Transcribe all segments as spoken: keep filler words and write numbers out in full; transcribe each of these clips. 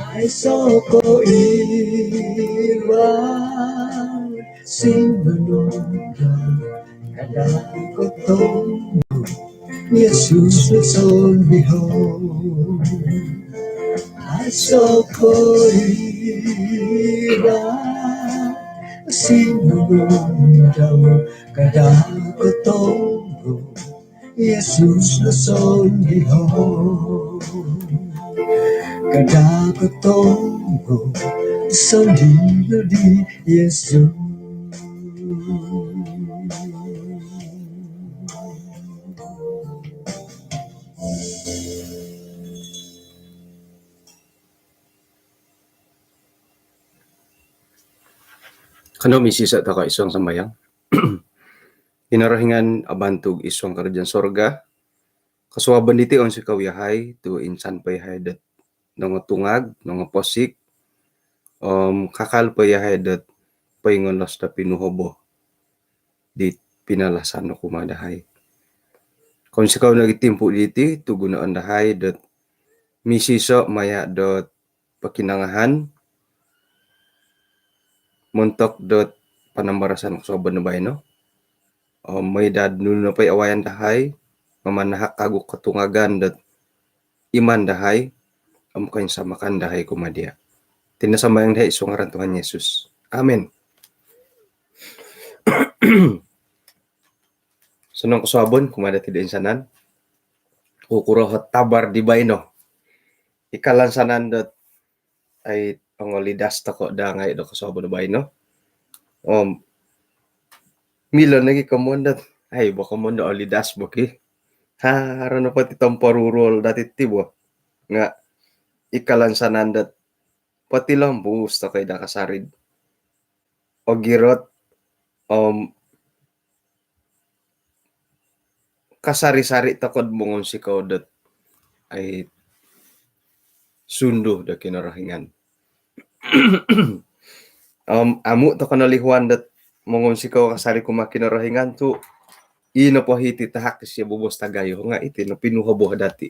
Aiso ko iwang sinunung dau, kada ko tongo Yesus no sondihon. Aiso ko iwang sinunung dau, kada ko tongo Yesus no sondihon. Kada ko tongo sondihon di Yesus. Kanou misiso' toko' id suang sambayang. Kinorohingan abantug id suang karajaan sorga, kosuabon diti onsikou yahai tu' insan po yahai dot nongotungag, nongoposik, om kakal po yahai dot poingonos do pinuhobo di pinalasan nu kumaa dahai. Kounsikou nogi timpu diti tu' gunoon dahai dot misiso' maya' dot pokinongohan montok dot panambarasan kosuabon do baino. Om mooi daa nunu nopo i awayaan dahai, mamanahak kagu kotungagan dot iman dahai, om koinsamakan dahai kumaa diya'. Iti no sambayang dahai id suang ngaran Tuhan Yesus. Amin. Osonong kosuabon kumaa dati do insanan. Kukuro ot abar di baino. I kalansanan dot ai ongolidas toko' daa ngai' do kosuabon do baino. Om milo nogi komoyon dot ai bo komoyon do olidas bo ki. Haro nopo ti tomporuruol dati ti bo. Nga' i kalansanan dot potilombus toko' i daa kasari. Ogirot om kasari-sari toko'd mongounsikou dot ai sundu do Kinorohingan. Om amu' toko' nolihuan dot mongounsikou kasari kumaa Kinorohingan tu' ii nopo hiti tahak isio bobos tagayo nga' iti no pinuhobo dati'.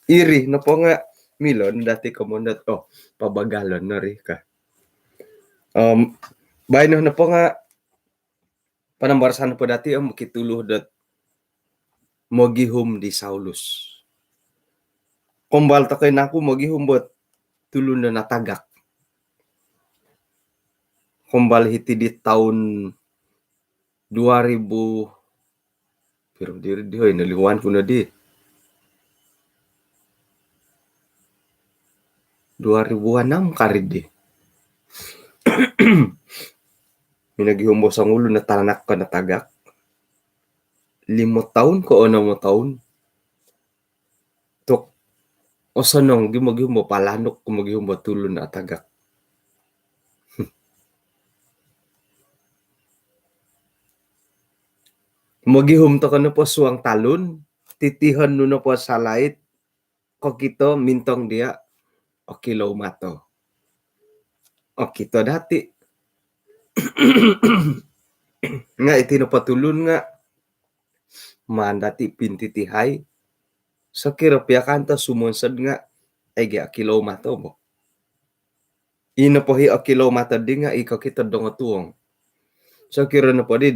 Iri nopo nga' milo no dati' komoyon dot oh, pabagalon no ri ka. Om baino nopo nga' panambarasan nopo dati' om kotulu dot mogihum di Saulus. Kombal toko' i naku mogihum bo tulun do natagak. Kombal hiti di toun dua ribu, piro diri di, hoi, nolihuan ku nodi. Dua ribu anam kari di. Minogihum bo songulun o tanak ko natagak. Limo toun ko onom o toun. Tu' osonong gi mogihum bo palanuk ko mogihum bo tulun atagak. Mogihum toko' nopo suang talun, titihon nu nopo salait, kokito mintong diya', okilou mato. Okito dati'. Nga' iti nopo tulun nga' maan dati' pintitihai. Sokiro piya kanto sumonsod nga' ai gi okilou mato bo. Ino po hi okilou mato di nga' i kokito dongotuong. Sokiro nopo di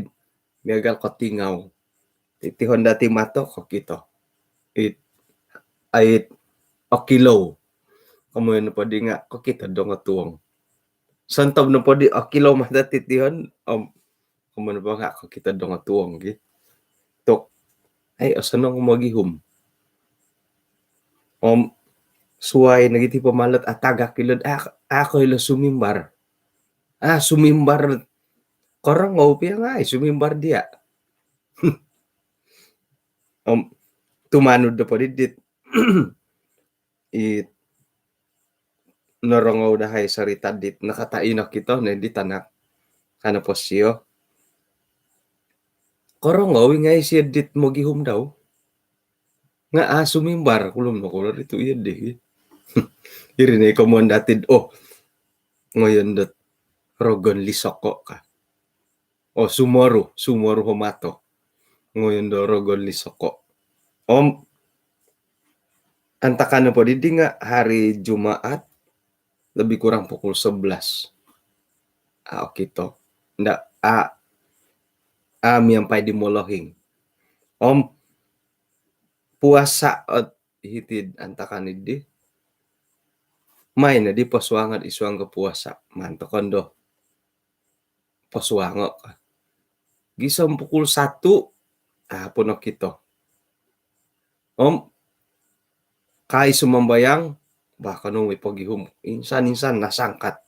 miagal kotingau, titihon dati' mato kokito. It, ait okilou. Komoyon nopo di nga' kokito dongotuong. Sontob nopo di okilou mato titihon, om komoyon nopo nga' kokito dongotuong gi. Tu' ai osonong mogihum. Om suwai nogi ti pamalot atagak ilo'd a' koilo sumimbar. A' sumimbar. Korongou piya ngai' sumimbar diya'. Om tumanud do podidit. I norongou dahai sorita dit nakataino kito no di tanak. Kano po sio, korongou i ngai' sio dit mogihum dau. Nga' a' sumimbar, kulum no kulo ditu iyo di. Iri no i komoyon dati'd, oh, ngoyon dot rogon lisoko' ka. Oh, sumoru, sumoru ho mato. Ngoyon do rogon lisoko'. Om Antakan nopo didi nga hari Jumaat lebih kurang pukul sebelas. Ah, okito. Nda, ah, ah, miampai di molohing. Om puasa ot hiti'd antakan didi. Main di posuango id suang ko puasa. Maan toko ndo posuango ka. Gisom pukul satu, ah, po nokito. Om kai sumambayang, bah, kanou i pogihum. Insan-insan nasangkat.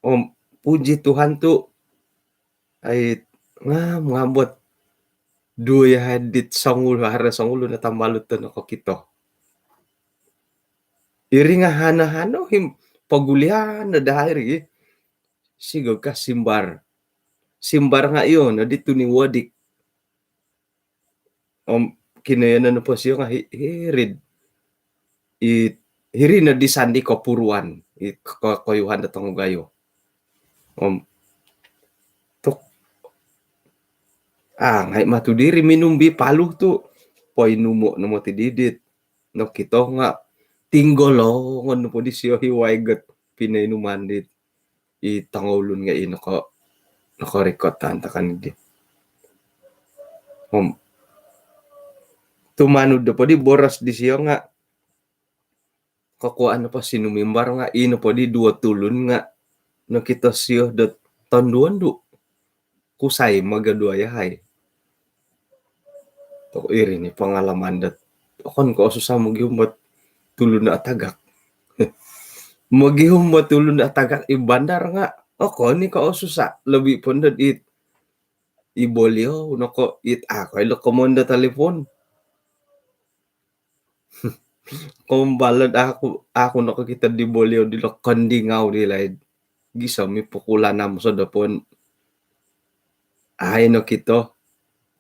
Om puji Tuhan tu, ai, ngam-ngam bot. Duo yahai dit songulun, haro songulun o tambalut tu nokokito. Iri nga hano-hano him pogulian no dahai ri. Sigog ka simbar. Simbar nga iyo no di tuni wodik. Om kinoyonon nopo sio nga hi-, hiri'd, i, hiri no di sandi kopuruan, i, ko-, koyuhan do tongogayo. Om tuk, ah, ngai matu diri minum bi paluh tu. Poinumo no moti didit. Nokito nga tinggolongon nopo di sio hi waigot pinoinuman dit i tongoulun nga i noko-, nokorikot antakan di. Om tumanud nopo di boros di sio nga kokuaan nopo sinumimbar nga i nopo di duo tulun nga nokito sio dot tondu-ondu. Kusai maga duo yahai. Toko iri ni pangalaman dot okon ko osusa mogihum bot tulun do atagak. Mogihum bot tulun do atagak i bandar nga okon i ko osusa, lobi po ndo it i bolio noko it, ah, koilo komon do talipon. Kombalad aku, aku nokokito di bolio di lo kondingau di laid. Gisom i pukul anam sodopon. Ai nokito.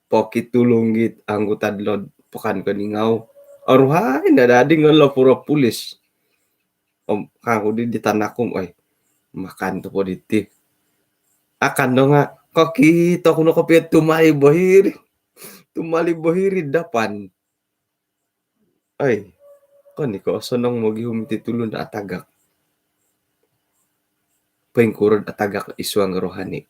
Pokitulung it anggota dilo pakan kondingau. Aruhai no dadi ngolo puro pulis. Om kangku di, di tanakum, oi, makan tu po diti. Akan do nga kokito ku no kopio tumai bohiri. Tumali bohiri dapan. Ai, okon i ko osonong mogihum iti tulun do atagak. Poingkuro do atagak id suang rohani.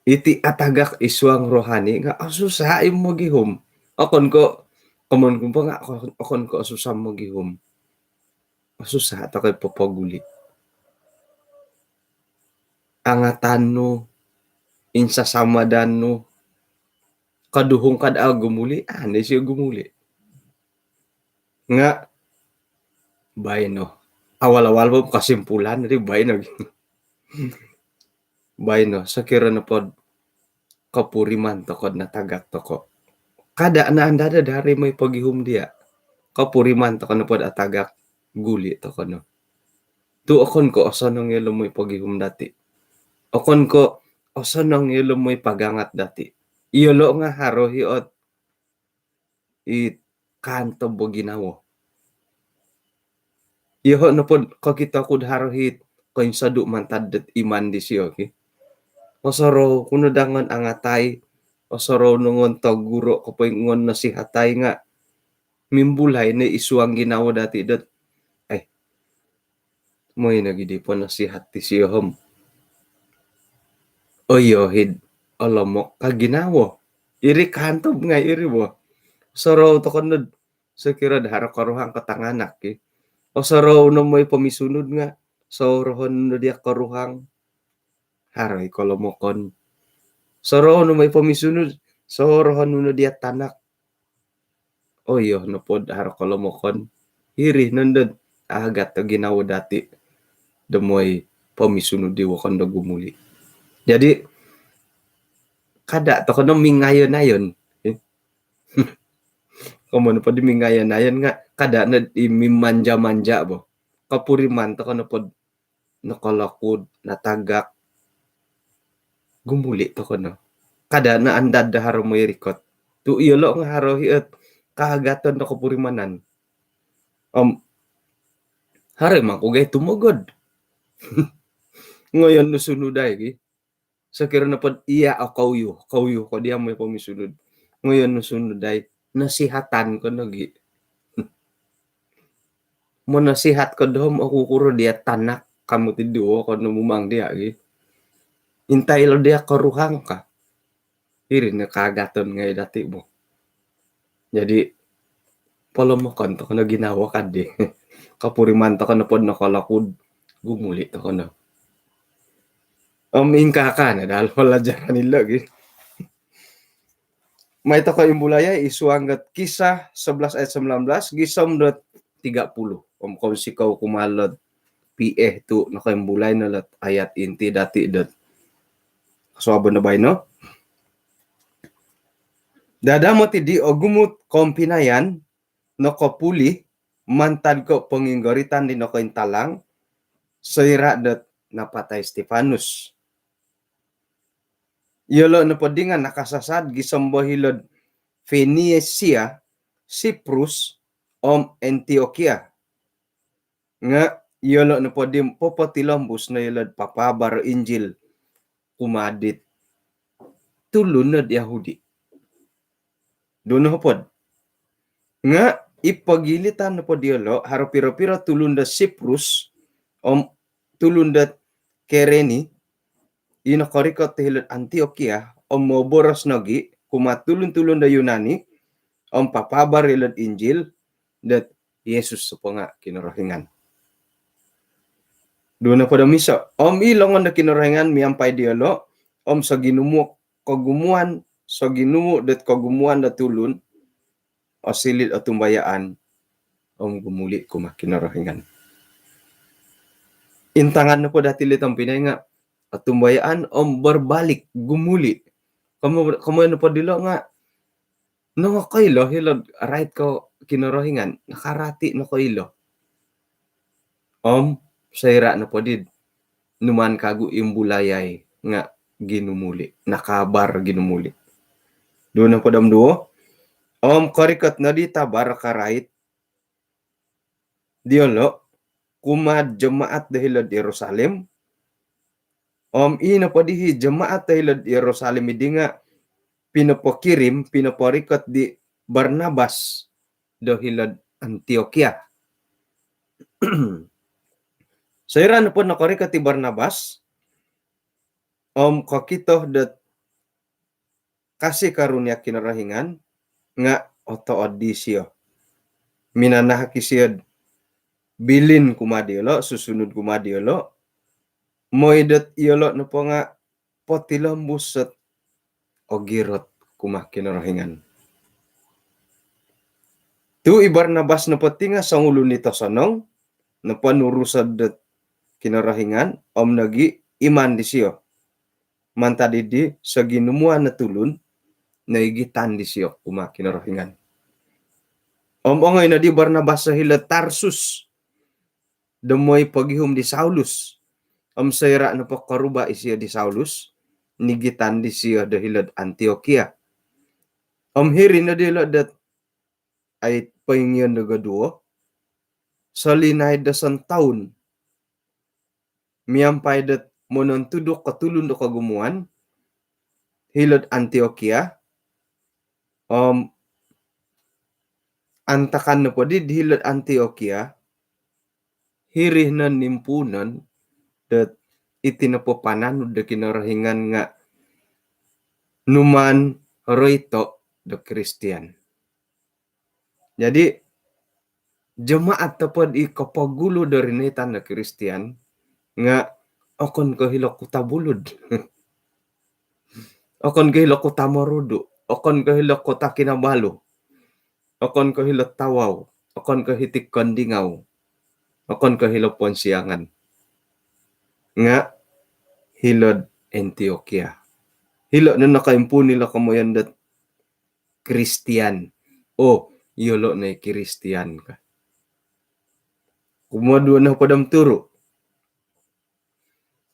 Iti atagak id suang rohani nga osusa i mogihum. Okon ko, komon ku po nga okon, okon ko osusa mogihum. Osusa toko i popoguli. Angatan nu, insasamadan nu, kaduhung kada gumuli, ah, andi sio gumuli. Nga baino. Awal-awal po kesimpulan ri baino. Baino, sokiro nopo do kopuriman toko do natagak toko. Kada no andada do haro moi pogihum dia. Kopuriman toko nopo do atagak, guli toko no. Tu okon ko osonong iyolo moi pogihum dati. Okon ko osonong iyolo moi pagangat dati. Iyolo nga haro hi ot i kaantob o ginawo. Iyoho nopo do kokito ku do haro hi it koinsodu mantad dot iman disio ki. Osorou ku no do ngon angatai, osorou no ngon toguro ko poingon nasihatai nga mimbulai no id suang ginawo dati dot, eh, moi nogi di ponasihat disio om oyohid olomok ka ginawo. Iri kaantob ngai iri bo. Osorou toko no do sokiro do haro koruhang ko tanganak ki. Osorou no moi pomisunud nga sorohon no dia koruhang. Haro i kolomokon. Sorou no moi pomisunud, sorohon no dia tanak. Oyo nopo do haro kolomokon. Hiri nondo do agat o ginawo dati do moi pomisunud di wokon do gumuli. Jadi kada toko no mingayon-ayon. Komon nopo di mingayon-ayon nga kada no i mimanja-manja bo. Kopuriman toko nopo do nokolokud, natagak, gumuli toko no. Kada no andad do haro moi rikot. Tu iyolo nga haro hi ot kaagaton do kopurimanan. Om haro i mangku gai tumogod. Ngoyon nu sunudai ki. Sokiro nopo do iya o kouyuh, kouyuh ko dia moi pomisunud. Ngoyon nu sunu dai, nasihatan ko nogi. Monasihat ko dom oku kuro dia tanak kamu tiduo ko no mumang dia gi. Intai lo dia koruhang ka. Iri no kagatan ngai dati bo. Jadi polomokon toko no ginawo kadi. Kapuriman toko no pod no kalakud gumuli toko no. Om ingka ka na dal pelajaran ilo gi. Mai toko imbulayai isuang dot Kisah sebelas ayat sembilan belas gisom dot tiga puluh. Om konsikou kumalot P A tu noko imbulai no lot ayat inti dati dot suabon do baino. Dadamot idi ogumut kompinayan nokopuli mantad ko ponginggoritan di nokointalang soira dot napatai Stefanus. Iyolo nopo di nga nakasasad gisom bo hilo'd Fenisia, Siprus om Antiokia. Nga iyolo nopo di popotilombus no hilo'd papaabar Injil kumaa dit tulun nod Yahudi. Duo nohopod. Nga ipogilitan nopo diolo haro piro-piro tulun do Siprus om tulun do Kirene i nokorikot hilo'd Antiokia om moboros nogi kumaa tulun-tulun do Yunani om papaabar hilo'd Injil dot Yesus sopo nga Kinorohingan. Duo nohopod om iso. Om i longon do Kinorohingan miampai diolo om soginumu kogumuan, soginumu dot kogumuan do tulun osilid otumbayaan om gumuli kumaa Kinorohingan. Intangan nopo dati li tompinai nga otumbayaan om berbalik gumuli. Komo, komoyon nopo dilo nga nongokoilo hilo'd rait ko Kinorohingan, nakarati nokoilo. Om soira nopo di numaan kagu imbulayai nga ginumuli, nakaabar ginumuli. Duo nohopod om duo. Om korikot nodi tabar karait diolo kumaa jemaat do hilo'd Yerusalem. Om i nopo di hi jemaat do hilo'd Yerusalem idi nga pinopokirim, pinoporikot di Barnabas do hilo'd Antiokia. Soira nopo nokorikot i Barnabas om kokito dot kasih karunia Kinorohingan nga otood disio. Minanahak isio'd bilin kumaa diolo, susunud kumaa diolo, moi dot iyolo nopo nga potilombus dot ogirot kumaa Kinorohingan. Tu i Barnabas nopo ti nga songulun i tosonong nopo nurusod dot Kinorohingan om nogi iman disio. Mantad idi soginumuan no tulun noigitan disio kumaa Kinorohingan. Om ongoi nodi Barnabas do hilo'd Tarsus do moi pogihum di Saulus. Om soira nopo koruba isio di Saulus, nigitan disio do hilo'd Antiokia. Om hiri nodi ilo dot ai poingion do goduo, solinaid do sontoun miampai dot monontuduk ko tulun do kogumuan hilo'd Antiokia. Om antakan nopo di hilo'd Antiokia, hiri no nimpuunon dot iti nopo pananud do Kinorohingan nga numaan roito do Kristian. Jadi jemaat nopo di kopogulu do rinoitan do Kristian nga okon ko hilo Kota Belud. Okon ko hilo Kota Marudu, okon ko hilo Kota Kinabalu, okon ko hilo Tawau, okon ko hiti Keningau, okon ko hilo Ponsiangan. Nga hilo'd Antiokia. Hilo no nokoimpuun ilo komoyon dot Kristian. Oh, iyolo no i Kristian ka. Kumoduo nohopod om turu.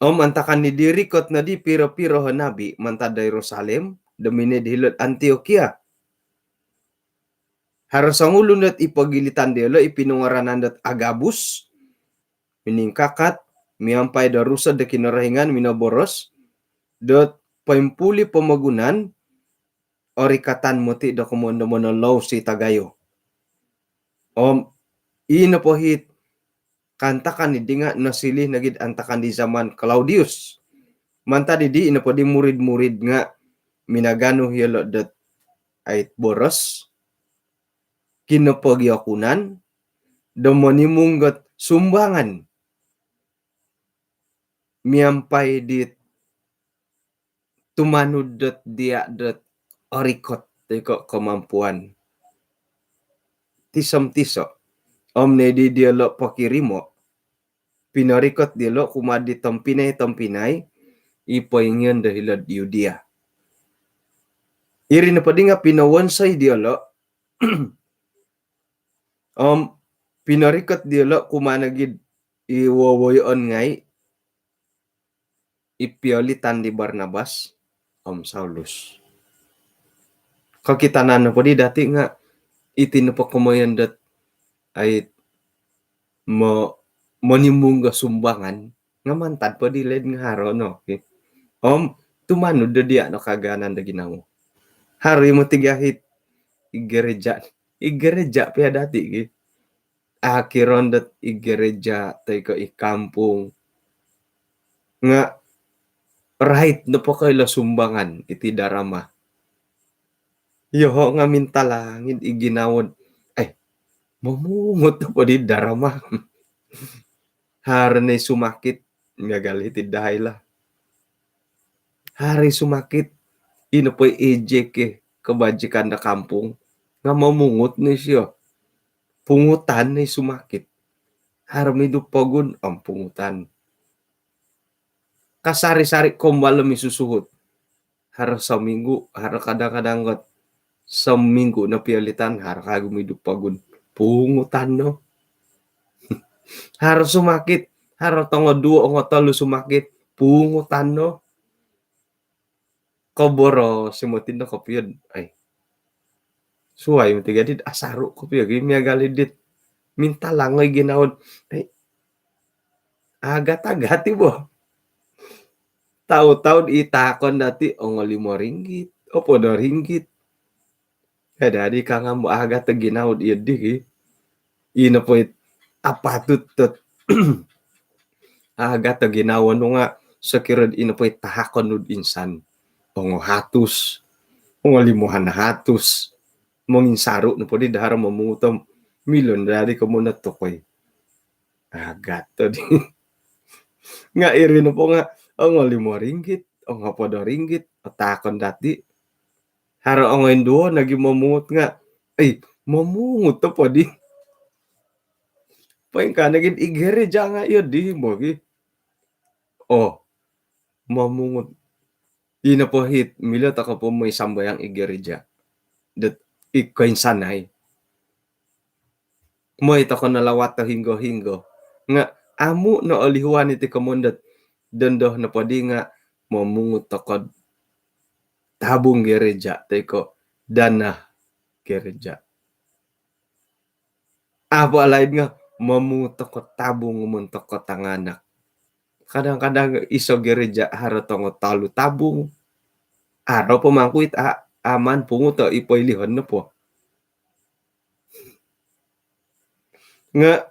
Om antakan di dirikot nodi piro-piro o nabi mantad do Yerusalem do minoi di hilo'd Antiokia. Haro songulun dot i pogilitan diolo i pinungaranan dot Agabus, miningkakat miampai do rusod do Kinorohingan minoboros dot poimpuli pomogunan orikatan moti do komoyon do monolous i tagayo. Om ino po hit kaantakan di nga' nosiliu nogi'd antakan di zaman Klaudius. Mantad di ino po di murid-murid nga' minaganu iyolo' dot ait boros, kinopogiokunan do monimung dot sumbangan miampai dit tumanud dot diya' dot orikot toi ko' kemampuan tiso-tiso. Om nodi diyolo' pokirimo', pinorikot diyolo' kumaa di tompinai-tompinai i poingion do hilo'd Yudia. Iri nopo di nga' pinowonsoi diyolo' om pinorikot diyolo' kumaa nogi'd i wowoyoon ngai' i piolitan di Barnabas om Saulus. Kokitanan nopo di dati' nga' iti nopo komoyon dot ait mo- monimung do sumbangan nga' mantad po di laid nga' haro no, ki. Om tumanud do diya' no kagaanan do ginawo. Haro i moti gahit i gereja, i gereja pia dati', ki. Akiron dot i gereja toi ko' i kampung nga' rait nopo koilo sumbangan iti darama. Iyoho' nga' mintalang i ginawo'd ai, momungut nopo di darama. Haro ni sumakit, miagal hiti dahai lah. Haro i sumakit, ino po i J K kebajikan do kampung nga' momungut ni sio. Pungutan ni sumakit. Haro midu pogun om pungutan. Kasari-sari kombal om i susuhut. Haro sominggu, haro kadang-kadang got sominggu no piolitan, haro kagu midu pogun. Pungutan no. Haro sumakit, haro tongo duo, ongo tolu sumakit, pungutan no. Koboros i moti no kopio'd ai, suwai moti gadi'd asaru' kopio gi miagal i dit. Mintalang oi ginawo'd ai, agat-agat i bo. Tau-tau'd i tahakon dati' ongo limo ringgit, opod o ringgit. Kada di kangam agat o ginawo'd iyo di, ki. Ino po it apatut dot agat o ginawo nu nga' sokiro'd ino po it tahakon nu'd insan ongo hatus, ongo limohan hatus. Monginsaru' nopo di daharo momungut om milo no dadi komoyon do tokoi. Agat o di. Nga' iri nopo nga' ongo limo ringgit, ongo opod o ringgit o tahakon dati'. Haro ongo induo nogi momungut nga' ai, momungut nopo di. Poingkaa nogi'd i gereja nga' iyo di bo gi. Oh, momungut. Ino po hit milo toko po moi sambayang i gereja dot i koinsanai. Moi toko no lawat do hinggo-hinggo nga' amu' no olihuan iti komoyon dot dondo nopo di nga' momungut toko'd tabung gereja toi ko' dana gereja. Apo alaid nga' momungut toko' tabung montok ko' tanganak. Kadang-kadang iso gereja haro tongo tolu tabung. Haro po mangkuit a- aman pungut o i poilihon nopo. Nga'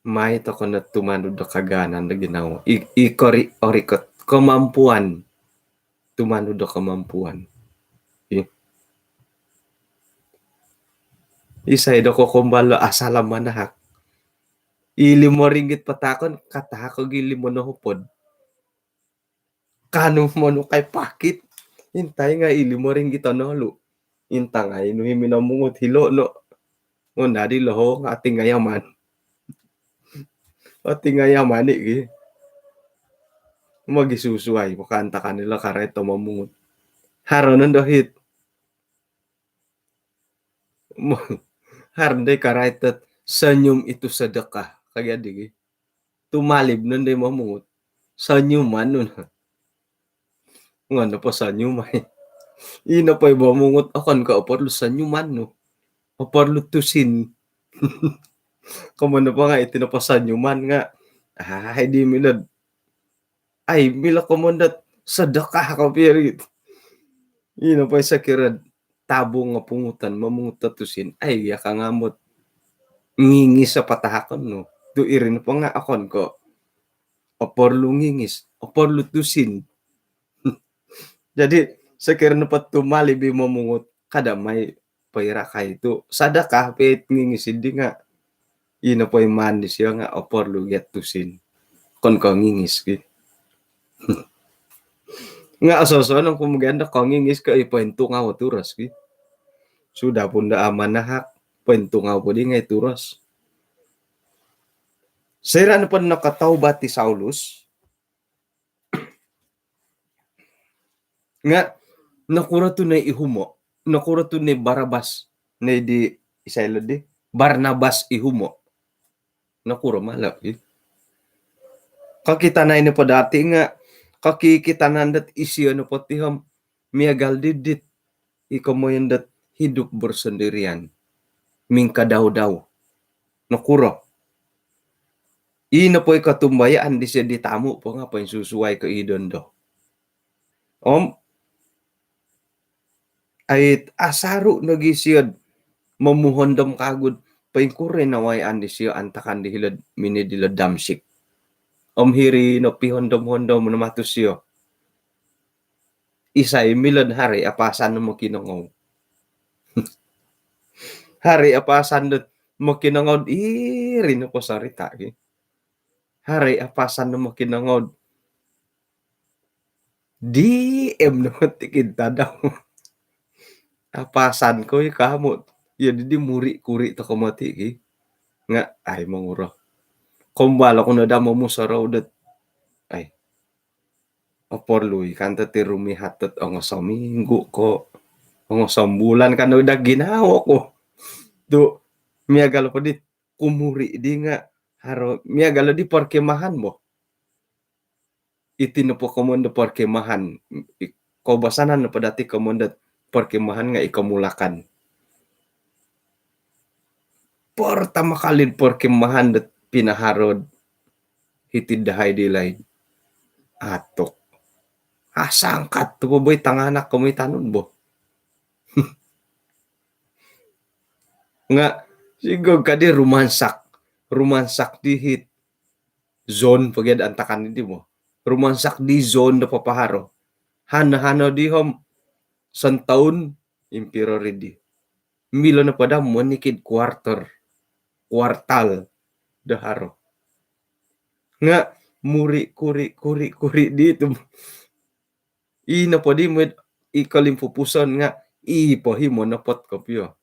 mai toko' no tumanud do kagaanan do ginawo. I, i kori- orikot kemampuan. Tumanud do kemampuan. Ih. Isai do kokombal do asalam manahak. I limo ringgit patahakon, katahak o gi limo nohopod. Kanu monukai pakit. Intai ngai' i limo ringgit o nolu. Intangai nu i minomungut hilo' no. Ngon dadi loho nga' atingayaman. Atingayaman i' gi. Mogisusuai po kaantakan ilo karait o momungut. Haro nondo hit. Mo- haro nondo i karait ot senyum itu sedekah. Kagi adi gi. Tumalib nondo i momungut. Senyuman nu no. Ngon nopo senyum ai. Ino po i momungut okon ko' oporlu senyuman nu. Oporlu tusin. Komoyon nopo nga' iti nopo senyuman nga' ai di milo'd ai, milo komoyon dot sedekah kopio ri. Ino po i sokiro'd tabung o pungutan, momungut do tusin, ai, iya ka ngamot ngingis o patahakon nu. Tu iri nopo nga okon ko oporlu ngingis, oporlu tusin. Jadi, sokiro nopo tumalibi momungut, kada mai poirakai tu sadakah pia it ngingis di nga. Ino po i maan disio nga oporlu gia tusin. Okon ko ngingis ki. Nga oso-oso nung kumugian do kongingis ko i pointungau turos ki. Sudah pun do amanahak, pointungau po di ngai turos. Soira nopo nokotaubat i Saulus, nga nokuro tu no i humo, nokuro tu no i Barabas, no di isai lo di, Barnabas i humo. Nokuro malo i. Kokitanan nopo dati nga, kokitanan dot isio nopo ti om miagal di dit i komoyon dot hidup bersendirian. Mingkadau-dau. Nokuro. Ino po i kotumbayaan disio di tamu po nga poinsusuai ko i dondo. Om, ai, asaru nogi sio do momuhondom kagu do poingkuro i nawayaan disio antakan di hilo do minid hilo do Damsyik. Om hiri no pihondom-hondom no matu sio. Isai milo do haro i apasan do mokinongou. Haro i apasan do mokinongou do iri nopo sorita ki. Haro i apasan do mokinongou do D M no moti ki tadau. Apasan ko i kamu. Iyo di, di muri-kuri toko moti ki. Nga, ai, monguro. Kombal oku no daa momusorou dot, ai, oporlu i kanto ti rumihat dot ongo sominggu ko, ongo sombulan kan daa ginawo ku. Tu miagal po di kumuri di nga haro, miagal di perkemahan bo. Iti nopo komoyon do perkemahan, i, koubasanan nopo dati komoyon do perkemahan nga i komulakan. Pertama kali perkemahan do pinaharo do hiti dahai di laid. Atuk. Asangkat tu bo boi tanganak komoitanun bo. Nga sigog ka di rumansak. Rumansak di hiti zon po gia do antakan di mo. Rumansak di zon do papaharo. Hano-hano di om santaun impiro ri di. Milo nopo daa monikid kuarter, kuartal do haro. Nga muri-kuri, kuri-kuri di tu. Ino po di muid i kolimpupuson nga i po i monopot kopio.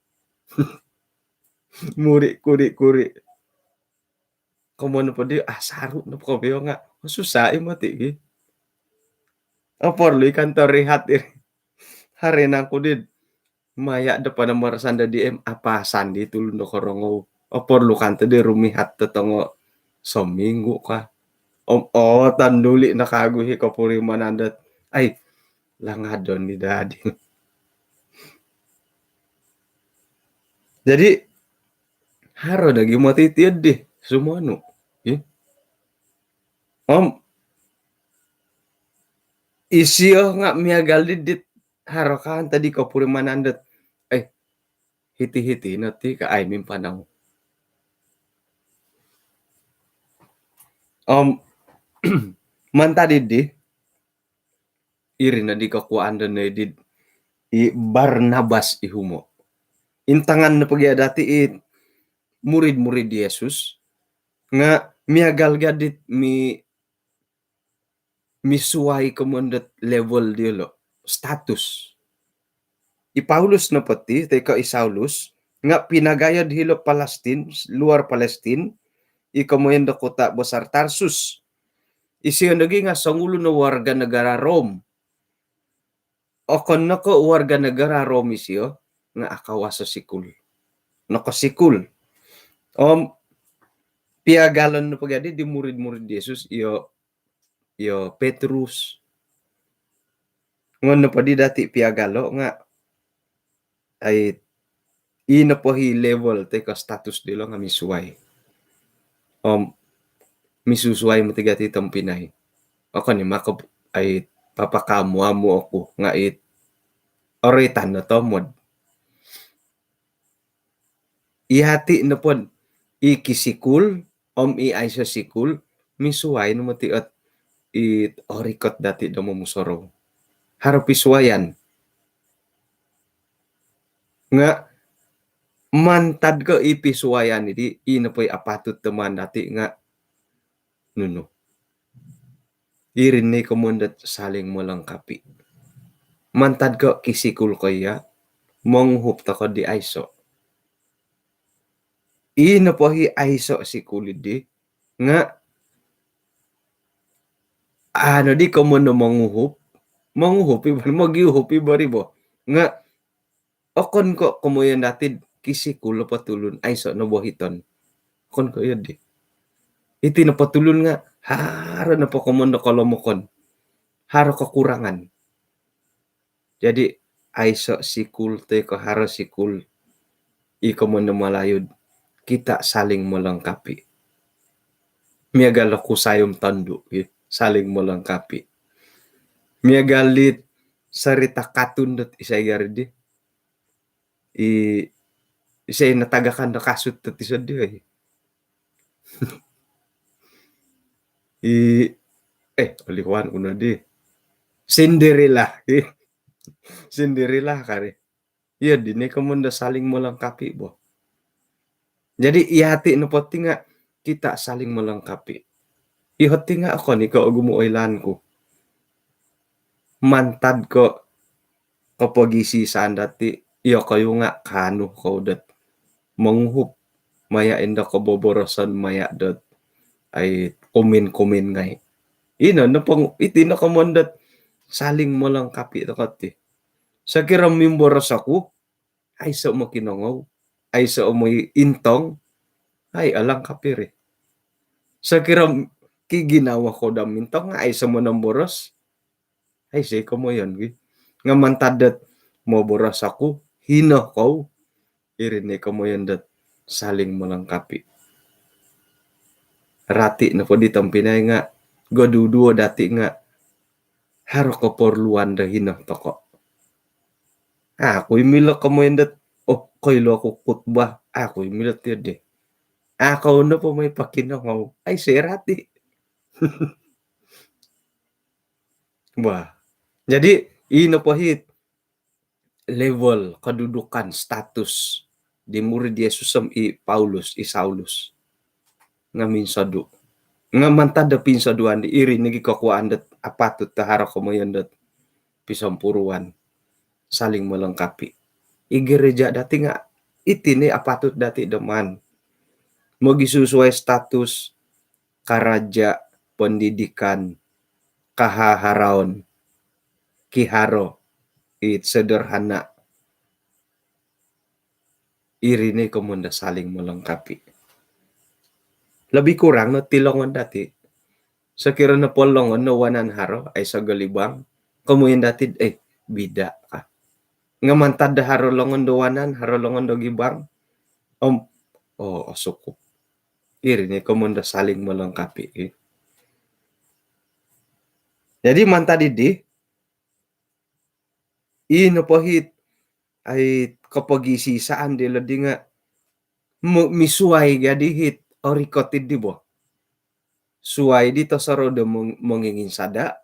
Muri-kuri-kuri. Komoyon po di, ah, saru nopo kopio nga susah i moti ki. Oporlu i kanto rihat iri. Hari nangku di maya do pada marasan do D M, apasan di tulun do korongou. Oporlu kanto di rumihat do tongo sominggu ka. Om, oo, tanduli no kagu i kopurimanan dot, ai, langadon di dadi. Jadi, haro dagi moti tiyo di sumonu. Ih. Om, isio nga miagal di dit haro kan tadi kopurimanan dot, eh, hiti-hiti no ti ka ai mimpanau. Om, mantad di, iri no di kokuaan do no di i Barnabas i humo. Intangan no po gia dati i murid-murid Yesus, nga miagal gia dit mi, misuai komoyon dot level diolo, status. I Paulus nopo ti, toi ko i Saulus, nga pinagayo do hilo Palestin, luar Palestin, i komoyon do kota besar Tarsus. Isio nogi nga songulun o warga negara Rom. Okon no ko warga negara Rom isio, nga akawas o sikul. Nokosikul. Om, piagalon nopo gia di di murid-murid Yesus, iyo, iyo Petrus. Ngono po di dati piagalo nga, ai, ino po i level toi ko status dilo nga misuai. Om, misusuai moti gia ti tompinai. Okon i mako, ai, papakamu-amu oku nga it, oroitan no tomod. Iyati' nopo i kisikul om i aiso' sikul, misuwai no moti' ot i orikot dati' do momusorou. Haro pisuwayan. Nga' mantad ko' i pisuwayan iddi, i nopo i apatut do maan dati' nga' nunu. Iri ni komoyon dot saling melengkapi. Mantad ko' kisikul ko iya', monguhup toko' di aiso'. I nopo i aiso' sikul iddi nga' anu di komoyon do monguhup, monguhup i bo, mogiuhup i bo ri bo. Nga' okon ko' komoyon dati'd kisikul nopo tulun, aiso' no bohiton. Okon ko' iyo di. Iti nopo tulun nga' haro nopo komoyon do kolomokon. Haro kekurangan. Jadi, aiso' sikul toi ko' haro sikul, i komoyon do Malayu'd, kita saling melengkapi. Miagal do kusai om tondu', i saling melengkapi. Miagal dit sarita' katun dot isai gari di. I, isai natagakan do kasut dot iso di, oi. I, eh, olihuan ku no di. Cinderella, i. Cinderella kari. Iyo di ni komoyon do saling melengkapi bo. Jadi, iyati' nopo ti nga' kita saling melengkapi. Iyo ti nga' okon i ko' ogumu' oilaan ku. Mantad ko' kopogisi-isaan dati', iyokoyu nga' kaanu kou dot monguhup maya' indo koboboroson maya' dot ai kumin-kumin ngai'. Ino nopo, iti no komoyon dot saling melengkapi toko' ti. Sokiro mimboros oku, aiso' mokinongou, aiso' mointong, ai, alangkap iri. Sokiro kiginawo kou do mintong, aiso' monomboros, aiso' i komoyon gi. Nga' mantad dot moboros oku, hino kou, iri ni komoyon dot saling melengkapi. Rati' nopo di tompinai nga' goduduo dati' nga' haro keperluan do hino toko'. Aku i milo komoyon dot, oh, koilo oku khutbah, aku i milo tiyo di. Aku nopo moi pokinongou, aiso' i rati'. Wah. Jadi, i nopo i level, kedudukan, status di murid Yesus om i Paulus, i Saulus. Nga' minsodu'. Nga' mantad do pinsoduan di, iri nogi kokuwaan dot apatut do haro komoyon dot pisompuruan. Saling melengkapi. I gereja dati' nga' iti ni apatut dati' do maan. Mogisusuai status, karaja, pendidikan, kahaharaon, kiharo, it sederhana. Iri ni komoyon do saling melengkapi. Lebih kurang no ti longon dati'. Sokiro nopo longon do wanan haro, aiso' golibang, komoyon dati'd, eh, bida ka. Nga' mantad do haro longon do wanan, haro longon do gibang, om, oh, osukup. Iri ni komoyon do saling melengkapi, eh. Jadi mantad iddi, i nopo hit, ai, kopogisi-isaan dilo di nga' mu-, misuwai gadi hit orikot iddi bo. Suwai di tosorou do mong-, monginginsada',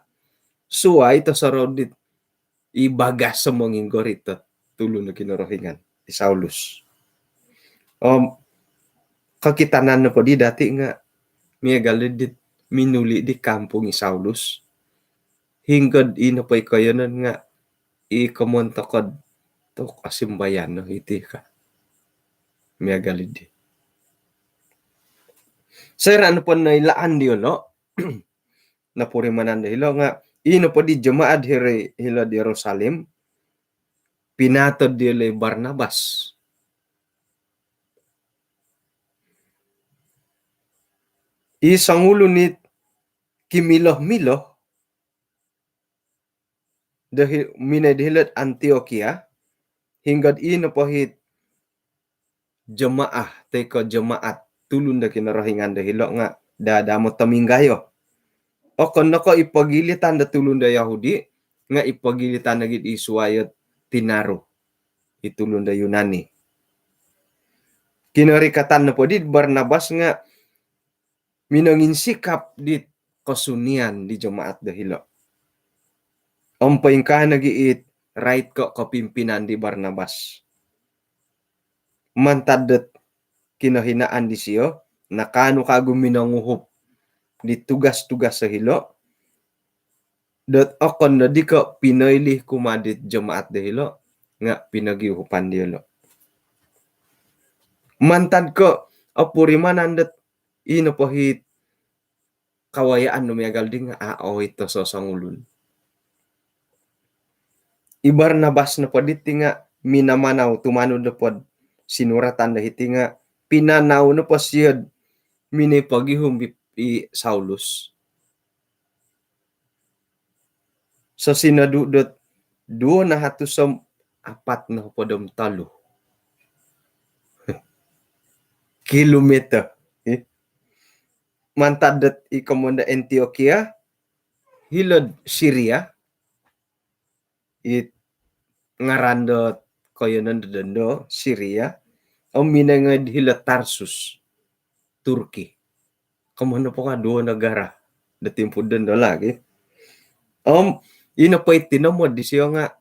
suwai tosorou di i bagas do monginggorit do tulun do Kinorohingan, i Saulus. Om kokitanan nopo di dati' nga' miagal di dit minuli' di kampung i Saulus. Hinggo'd i nopo i koiyonon nga' i komoyon toko'd tu' osimbayan no iti ka. Miagal iddi. Soira' nopo noilaan diyolo', nopurimanan do hilo' nga' i nopo di jemaat hiri hilo'd Yerusalem, pinaatod diyolo' i Barnabas. I songulun it kimilo-milo do hi-, minoi do hilo'd Antiokia, hinggo'd i nopo hit jemaah, toi ko' jemaat, tulun do Kinorohingan do hilo' nga' daa-daa motominggayo. Okon no ko' i pogilitan do tulun do Yahudi, nga' i pogilitan nogi'd i suwai ot tinaru, i tulun do Yunani. Kinorikatan nopo di Barnabas nga minonginsikap di kosunian di jemaat do hilo. Om poingkaa nogi it rait ko kepimpinan di Barnabas. Mantad dot kinohinaan disio, nakaanu kagu minonguhup di tugas-tugas do hilo, dot okon nodi ko pinoilih kumaa dit jemaat do hilo, nga pinogiuhupan diolo. Mantad ko opurimanan dot ino po hit kawayaan nu miagal di nga a' oito sosongulun. I Barnabas nopo diti nga minamanau tumanud nopo do sinuratan do hiti nga pinanau nopo sio do minoi pogihum i, i Saulus. Sosinodu dot duo nahatus om apat nohopod om tolu kilometer. Eh. Mantad dot i komoyon do Antiokia, hilo'd Siria, it ngaran dot koiyonon do dondo, Siria, om minongoi hilo'd Tarsus, Turki. Komoyon nopo nga duo negara do timpu dondo lagi. Om ino po i tinomod disio nga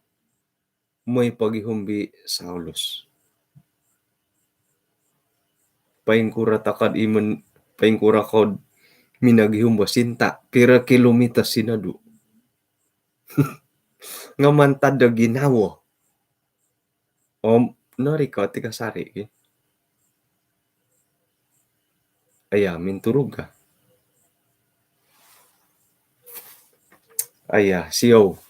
moi pogihum i Saulus. Poingkuro toko do imon, poingkuro ko do minogihum bo sinta, piro kilometer sinodu. Nga mantad do ginawo. Om norikot i kasari ki. Aya, minturug ka. Aya, siou.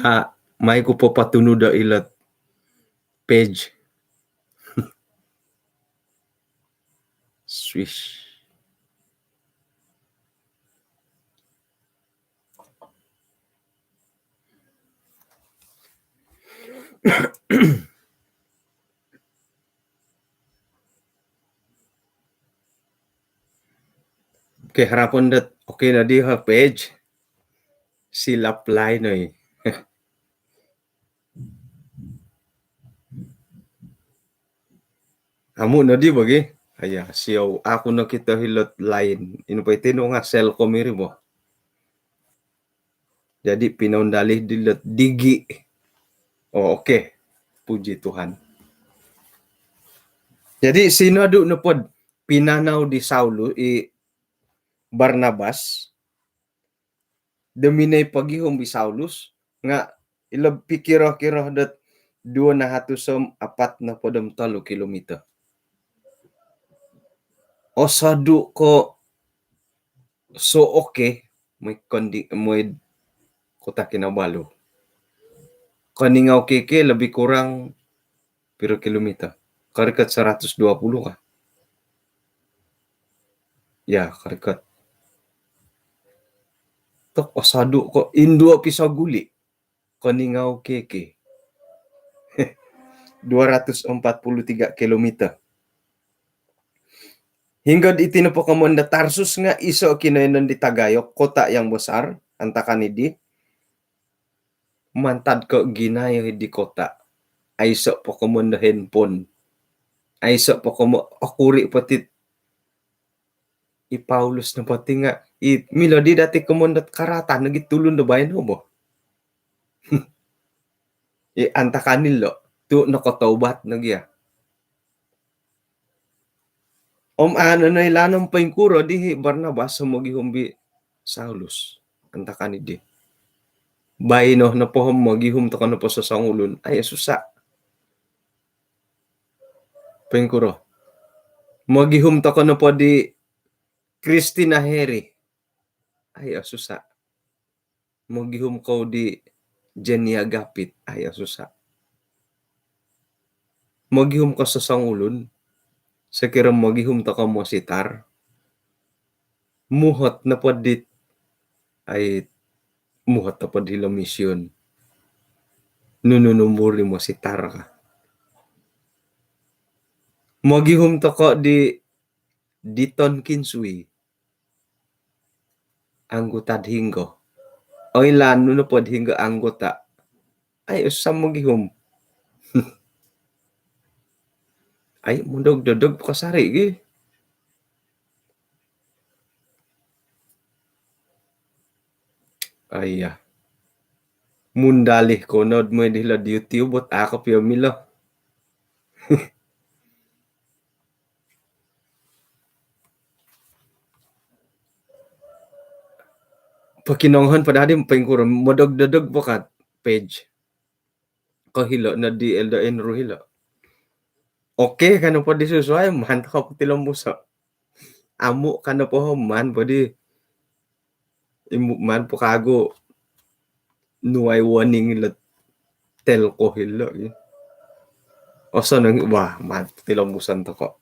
A, mai ku po patunud do ilot page. Swish. Oke, harapon dot oke nodi ha page. Silap lain oi. Amu nodi bagi. Aya, siou, aku nokito hilo'd lain. Ino po iti no nga Celcom iri bo. Jadi pinoundalih dilo'd Digi. Oh, oke. Puji Tuhan. Jadi sinodu nopo do pinanau di Saulus, i Barnabas, do minoi pogihum i Saulus, nga ilo pikiro-kiro dot duo nahatus om apat nohopod om tolu kilometer. Osodu ko so oke, moi kondi-, moi Kota Kinabalu. Keningau K K lebih kurang piro kilometer? Korikot seratus dua puluh kah? Ya, korikot. Tok, osodu ko induo pisau guli. Keningau K K. Dua ratus empat puluh tiga kilometer. Hinggo iti nopo komoyon do Tarsus nga iso kinoyonon di tagayo, kota yang besar, antakan idi. Mantad ko ginayo di kota. Aiso po komoyon do handphone. Aiso po komoyon, okuri po ti i Paulus nopo ti nga, i milo di dati komoyon dot karatan nogi tulun do baino bo. I antakan ilo tu nokotaubat nogi ya. Om ano no ilaan om poingkuro di hi Barnabas om mogihum i Saulus. Antakan idi. Baino nopo om mogihum toko nopo sosongulun. Ai, susa. Poingkuro. Mogihum toko nopo di Christina Heri. Ai, susa. Mogihum kou di Jenia Gapit. Ai, susa. Mogihum ko sosongulun. Sokiro mogihum toko mositar. Muhot nopo dit, ai, muhot nopo di hilo mision. Nunu numbur di mositar ka. Mogihum toko di Diton Kinsui. Anggota do hinggo? Oilaan nu nopo do hinggo anggota? Ai, susa mogihum. Ai, modog-dodog po kasari gi. Aiya. Mundalih ko nod moi di hilo'd YouTube, bot a' ko pia milo. Pokinongohon po dadi poingkuro modog-dodog po ka page. Ko hilo' nod di Elder Andrew hilo'. Okey ka nopo di susuai, maan toko potilombuso'. Amu' ka nopo, maan po di, imu-, maan po kagu nuai warning ilo' telco hilo' gi. Osonong, wah, maan potilombuson toko'.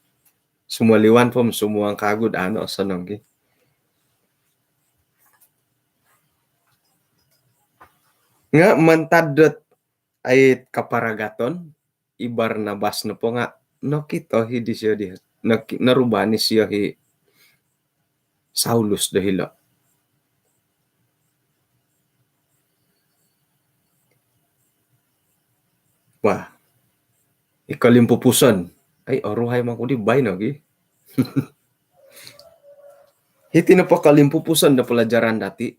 Sumoliwan po, sumuang kagu, anu, osonong gi. Nga' mantad dot ai kaparagaton, i Barnabas nopo nga' nokito hi disio di, noki-, norubani sio hi Saulus do hilo'. Wah, i kolimpupuson. Ai, oruhai mangku di baino gi. Hiti nopo kolimpupuson do pelajaran dati'.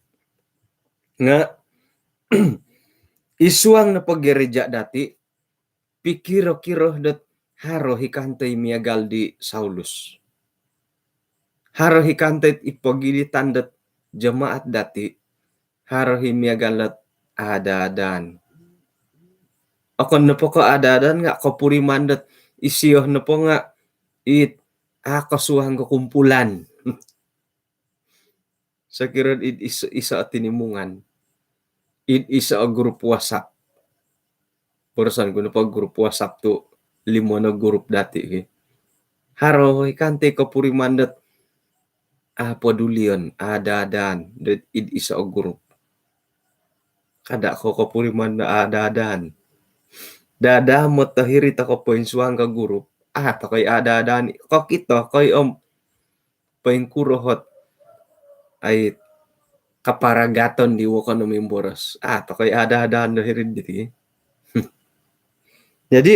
Nga' i suang nopo gereja dati', pikiro-kiro dot haro hi kantoi miagal di Saulus. Haro hi kantoi i pogilitan dot jemaat dati', haro hi miagal dot ada-adaan. Okon nopo ko ada-adaan nga' kopuriman dot isio nopo nga' it a' kosuang ko kumpulan. Sokiro id iso, iso o tinimungan, id iso o grup WhatsApp. Boroson ku nopo grup WhatsApp tu limo no grup dati' ki. Haro i kantoi kopuriman dot a' podulion, ada-adaan dot id iso o grup. Kada' ko kopuriman do ada-adaan. Dada motohiri toko poinsuang ka grup, a' toko i ada-adaan. Kokito ko i om poingkuro hot ai kaparagaton di wokon o mimboros. A' toko i ada-adaan do hiri'd diti. Jadi,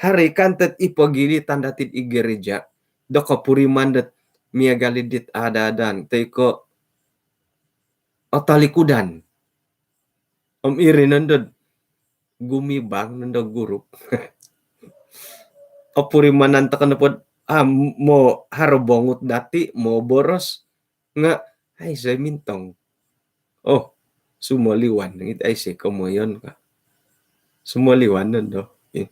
haro i kantoi i pogilitan dati'd i gereja do kopuriman dot miagal i dit ada-adaan toi ko' otolikudan. Om iri nondo gumibang nondo grup. Opurimanan toko nopo, ah, mo haro bongut dati', moboros, nga' aiso mintong. Oh, sumoliwan, it aiso komoyon ka. Sumoliwan nondo. Eh.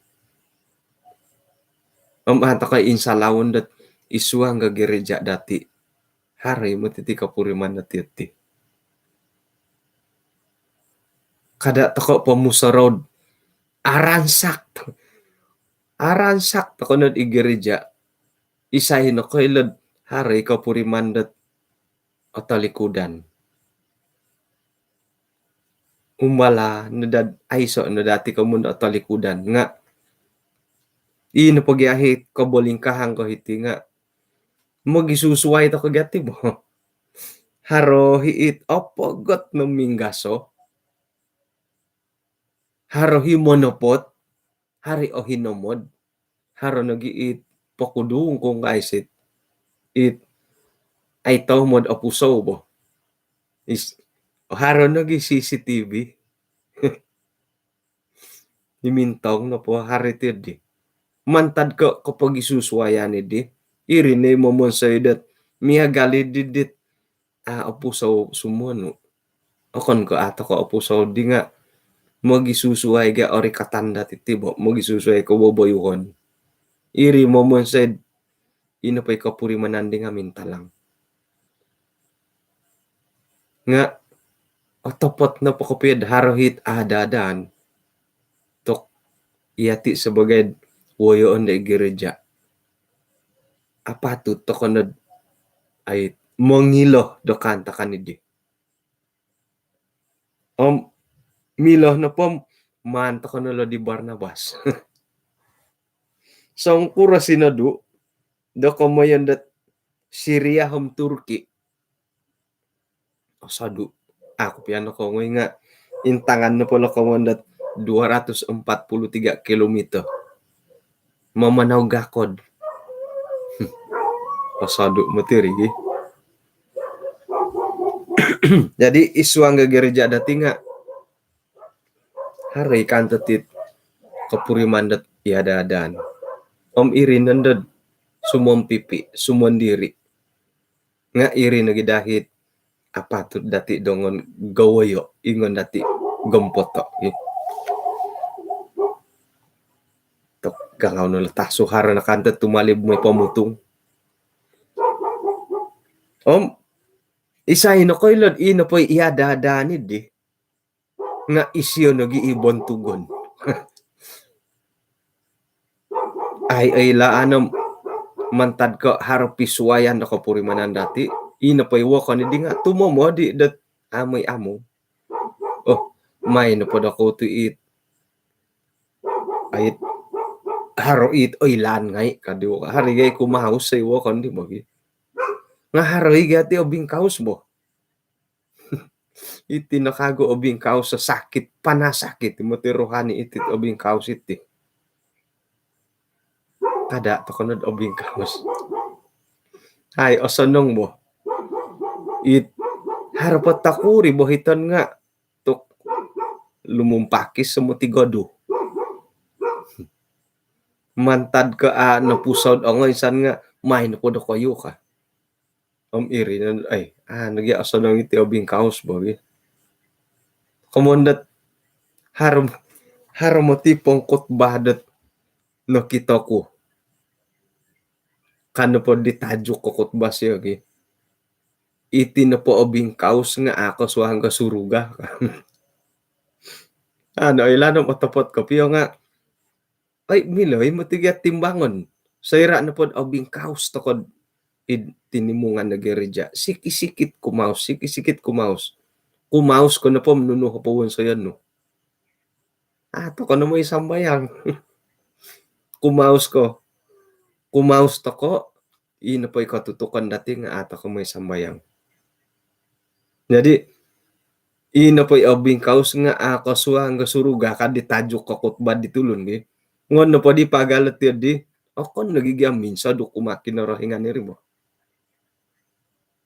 Om a' toko insalawon dot i suang ka gereja dati'. Haro i moti ti kopuriman dati' ti. Kada' toko pomusorou'd aransak. Aransak toko nod i gereja. Isai nokoilo'd haro i kopuriman dot otolikudan. Umbala' no dad aiso' no dati' komun otolikudan nga' ino pogi ahi kobolingkahang ko hiti nga' mogisusuai toko gati' bo. Haro hi it opogot no minggaso, haro hi monopot, haro hi ohinomod, haro nogi it pokudung kung aisit. It ai tomod opusou bo. Is, haro nogi CCTV. Imintong nopo haro ti di. Mantad ko' kopogisusuaian i di. Iri no i momonsoi dot miagal i di dit a' opusou sumonu. Okon ko' a' toko opusou di nga' mogisusuai ga orikatan dati' ti bo, mogisusuai ko boboyuhon. Iri momonsoi ino po i kopurimanan di nga' mintalang. Nga' otopot nopo kopio'd haro hit ada-adaan. Tok iyati' sabagai'd woyoon do i gereja, apatut toko nod ai mongilo do kaantakan i di. Om milo nopo maan toko no lo di Barnabas. Songkuro sinodu do komoyon dot Syria om Turki. Osodu. Aku pian nokongoi nga' intangan nopo lo komoyon dot dua ratus empat puluh tiga kilometer. Mamanau gakod. Osodu' moti ri gi. Jadi isuang ga gereja dati' nga' haro i kan teti' kopuriman dot iada-adaan. Om iri nondod sumompipi', sumondiri'. Nga' iri nogi dahit apatut dati' dongon gowoyo', ingon dati' gompoto'. Tok gangau no lo tasu haro no kan teti' tumalib moi pomutung. Om isai nokoilo'd ino poi iada-adaan iddi. Nga' isio nogi i bontugon. Ai, ai la ano mantad ko haro pisuayan do kopurimanan dati'. Ino poi wokon iddi nga' tumomod i dot amoi amu. Oh, mai nopo do kou tu it. Ait haro it oilaan ngai' kadi wokon. Haro i gai kumaus sai wokon di bogi. Nga' haro i gai ti obingkaus bo. Iti no kagu obingkaus sasakit, panasakit moti rohani iti obingkaus iti. Kada' toko nod obingkaus. Hai, osonong bo. It haro po takuri bo hiton nga' tuk lumumpakis semoti godu. Mantad ko a' nopuso'd ongo insan nga' mai nopo dokoyu ka. Om iri no, ai, a' nogi osonong iti obingkaus bogi. Komon dot haro, haro moti pongkutbah dot nokito ku. Kan nopo di tajuk ko kutbah sio gi. Iti nopo obingkaus nga' a' kosuang ko suruga. Ano, oilaan om otopot kopio nga' ai, milo i moti gia timbangon. Soira' nopod obingkaus tokod id tinimungan do gereja. Sikit-sikit kumaus, sikit-sikit kumaus. Kumaus ko nopo nunu po wonsoyon nu. A' toko no moi sambayang. Kumaus ko. Kumaus toko, ino poi kotutukon dati' nga' a' toko moi sambayang. Jadi ino poi obingkaus nga' a' kosuang ko suruga kadi tajuk ko kutbah di tulun gi. Ngon nopo di pagal ti di, okon nogi gia minsoduk kumaa Kinorohingan iri bo.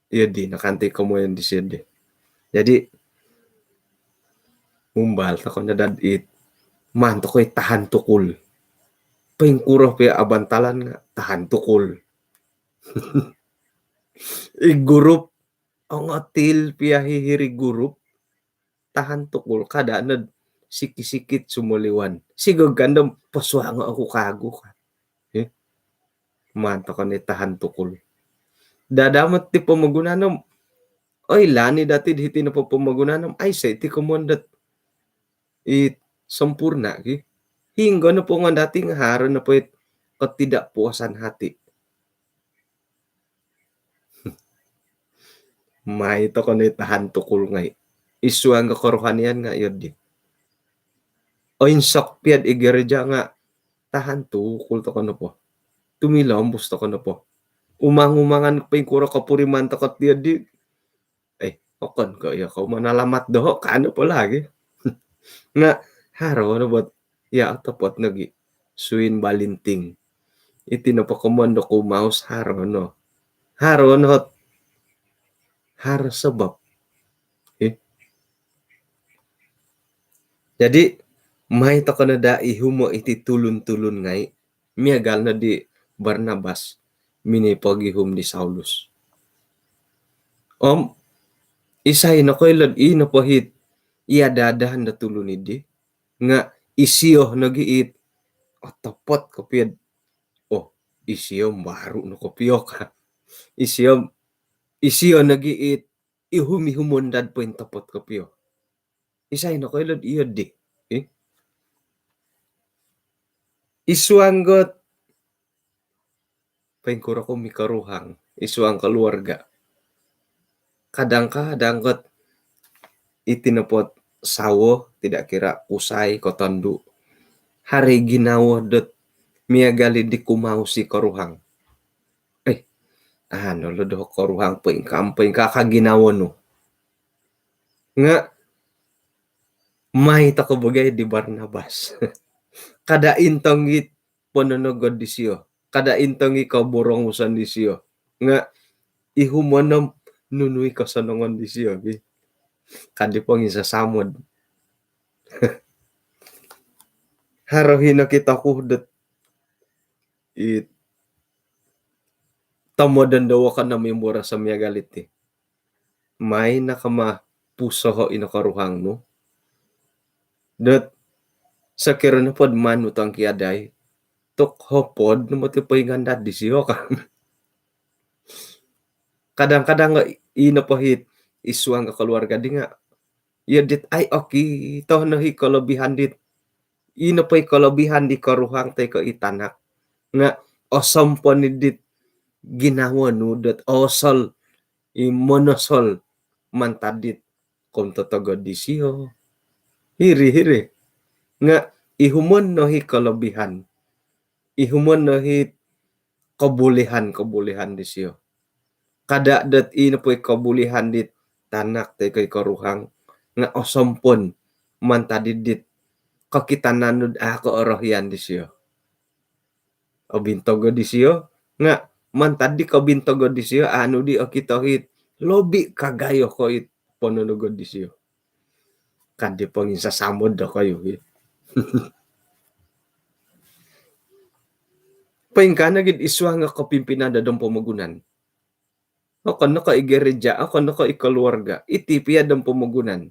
Iyo di, nakanti komoyon di sio di. Jadi mumbal toko no dad it. Maan toko i tahan tukul. Poingkuro pia abantalan nga' tahan tukul. I gurup, ongotil pia hihiri gurup. Tahan tukul, kada' nod sikit-sikit sumoliwan. Sigog kandom posuango' oku kagu ka. Maan toko ni tahan tukul. Dadamot ti pomogunan om. Oilaan i dati' di hiti nopo pomogunan om. Aiso' iti komon dot i sempurna ki. Hinggo nopo ngon dati' nga' haro nopo it ketidakpuasan hati. Mai toko ni tahan tukul ngai'. Isuang ko kerohanian nga' iyo di. Oinsok pia'd i gereja nga' tahan tukul toko nopo. Tumilombus toko nopo. Umang-umangan poingkuro kopuriman toko ti iyo di. Eh, okon ko iyo kou manalamat doho' ka nopo lagi. Nga' haro no bot iya' otopot nogi. Suin balinting. Iti nopo komon do kumaus haro no. Haro no hot. Haro sabap. Eh. Jadi mai toko no daa ihumo' iti tulun-tulun ngai'. Miagal no di Barnabas minipogihum di Saulus. Om isai nokoilo'd ii nopo hit iada-adaan do tulun iddi nga' isio nogi it otopot kopio'd, oh, isio baru no kopio ka. Isio, isio nogi it ihum-ihumon dad pointopot kopio. Isai nokoilo'd iyo di. Isuang got poingkuro ko mikoruhang. Isuang keluarga. Kadang-kadang got iti nopot sawo, tidak kira kusai ko tondu'. Haro i ginawo dot miagal i di kumaus i koruhang. Eh, anu lo doho' koruhang poingkaa, poingkaa ka ginawo nu. Nga' mai toko bagai di Barnabas. Kada' intong it pononogod disio. Kada' intangai koborongusan disio. Nga' ihumon om nunu i kosonongon disio, ki. Kadi ponginsasamod. Haro hino kito ku dot i tomodon do wokon om imboros miagal iti. Mai no kama pusoho' ino koruhang nu. Dot sokiro nopod manu tongkiadai, tok hopod no moti poingandad disio ka. Kadang-kadang nga' ino po hit isuang ka keluarga di nga', iyo dit ai okito no hi kelebihan dit. Ino po i kelebihan di koruhang toi ko' i tanak. Nga' osompon i dit ginawo nu dot osol i monosol mantad dit kontotogod disio. Hiri, hiri. Nga' ihumon no hi kelebihan. Ihumon no hi kebolehan-kebolehan disio. Kada' dot ino po i kebolehan dit tanak toi ko' i koruhang nga' osompon mantad dit kokitanan nu dot a' koorohian disio. Obintogod disio nga' mantad di kobintogod disio, anu di okito hit lobi kagayo ko' it pononogod disio. Kadi ponginsasamod dokoyu, ki. Poingkaa nogi id isuang nga' kopimpinan do dom pomogunan. Okon no ko' i gereja, okon no ko' i keluarga, iti pia dom pomogunan.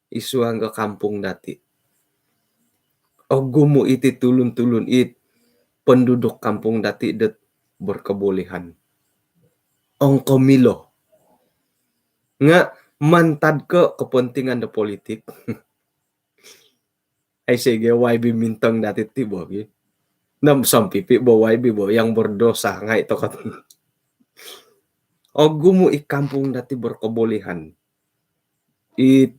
Isuang ka kampung dati'. Ogumu' iti tulun-tulun it penduduk kampung dati' dot berkebolehan. Ongko milo. Nga' mantad ko kepentingan do politik. Ai sige, Y B mintong dati' ti bo, ki. Nam sampipi bo Y B bo, yang berdosa ngai' toko. Ogumu' i kampung dati' berkebolehan. It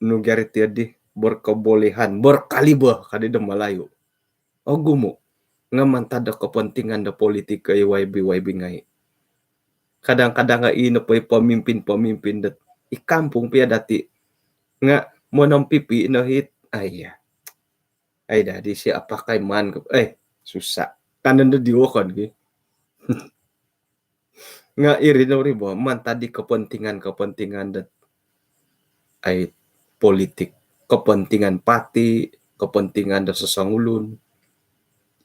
nu gari tiyo di, berkebolehan, berkaliber kadi do Malayu. Ogumu' nga' mantad do kepentingan do politik ko' i Y B, Y B ngai'. Kadang-kadang nga' ino po i pemimpin-pemimpin dot i kampung pia dati' nga' monompipi no hit, ai iya. Ai dadi siyo apakai maan ko, eh, susah. Kanan do diwakon, ki. Nga' iri no ri bo, mantad di kepentingan-kepentingan dot ai politik, kepentingan parti, kepentingan do sosongulun.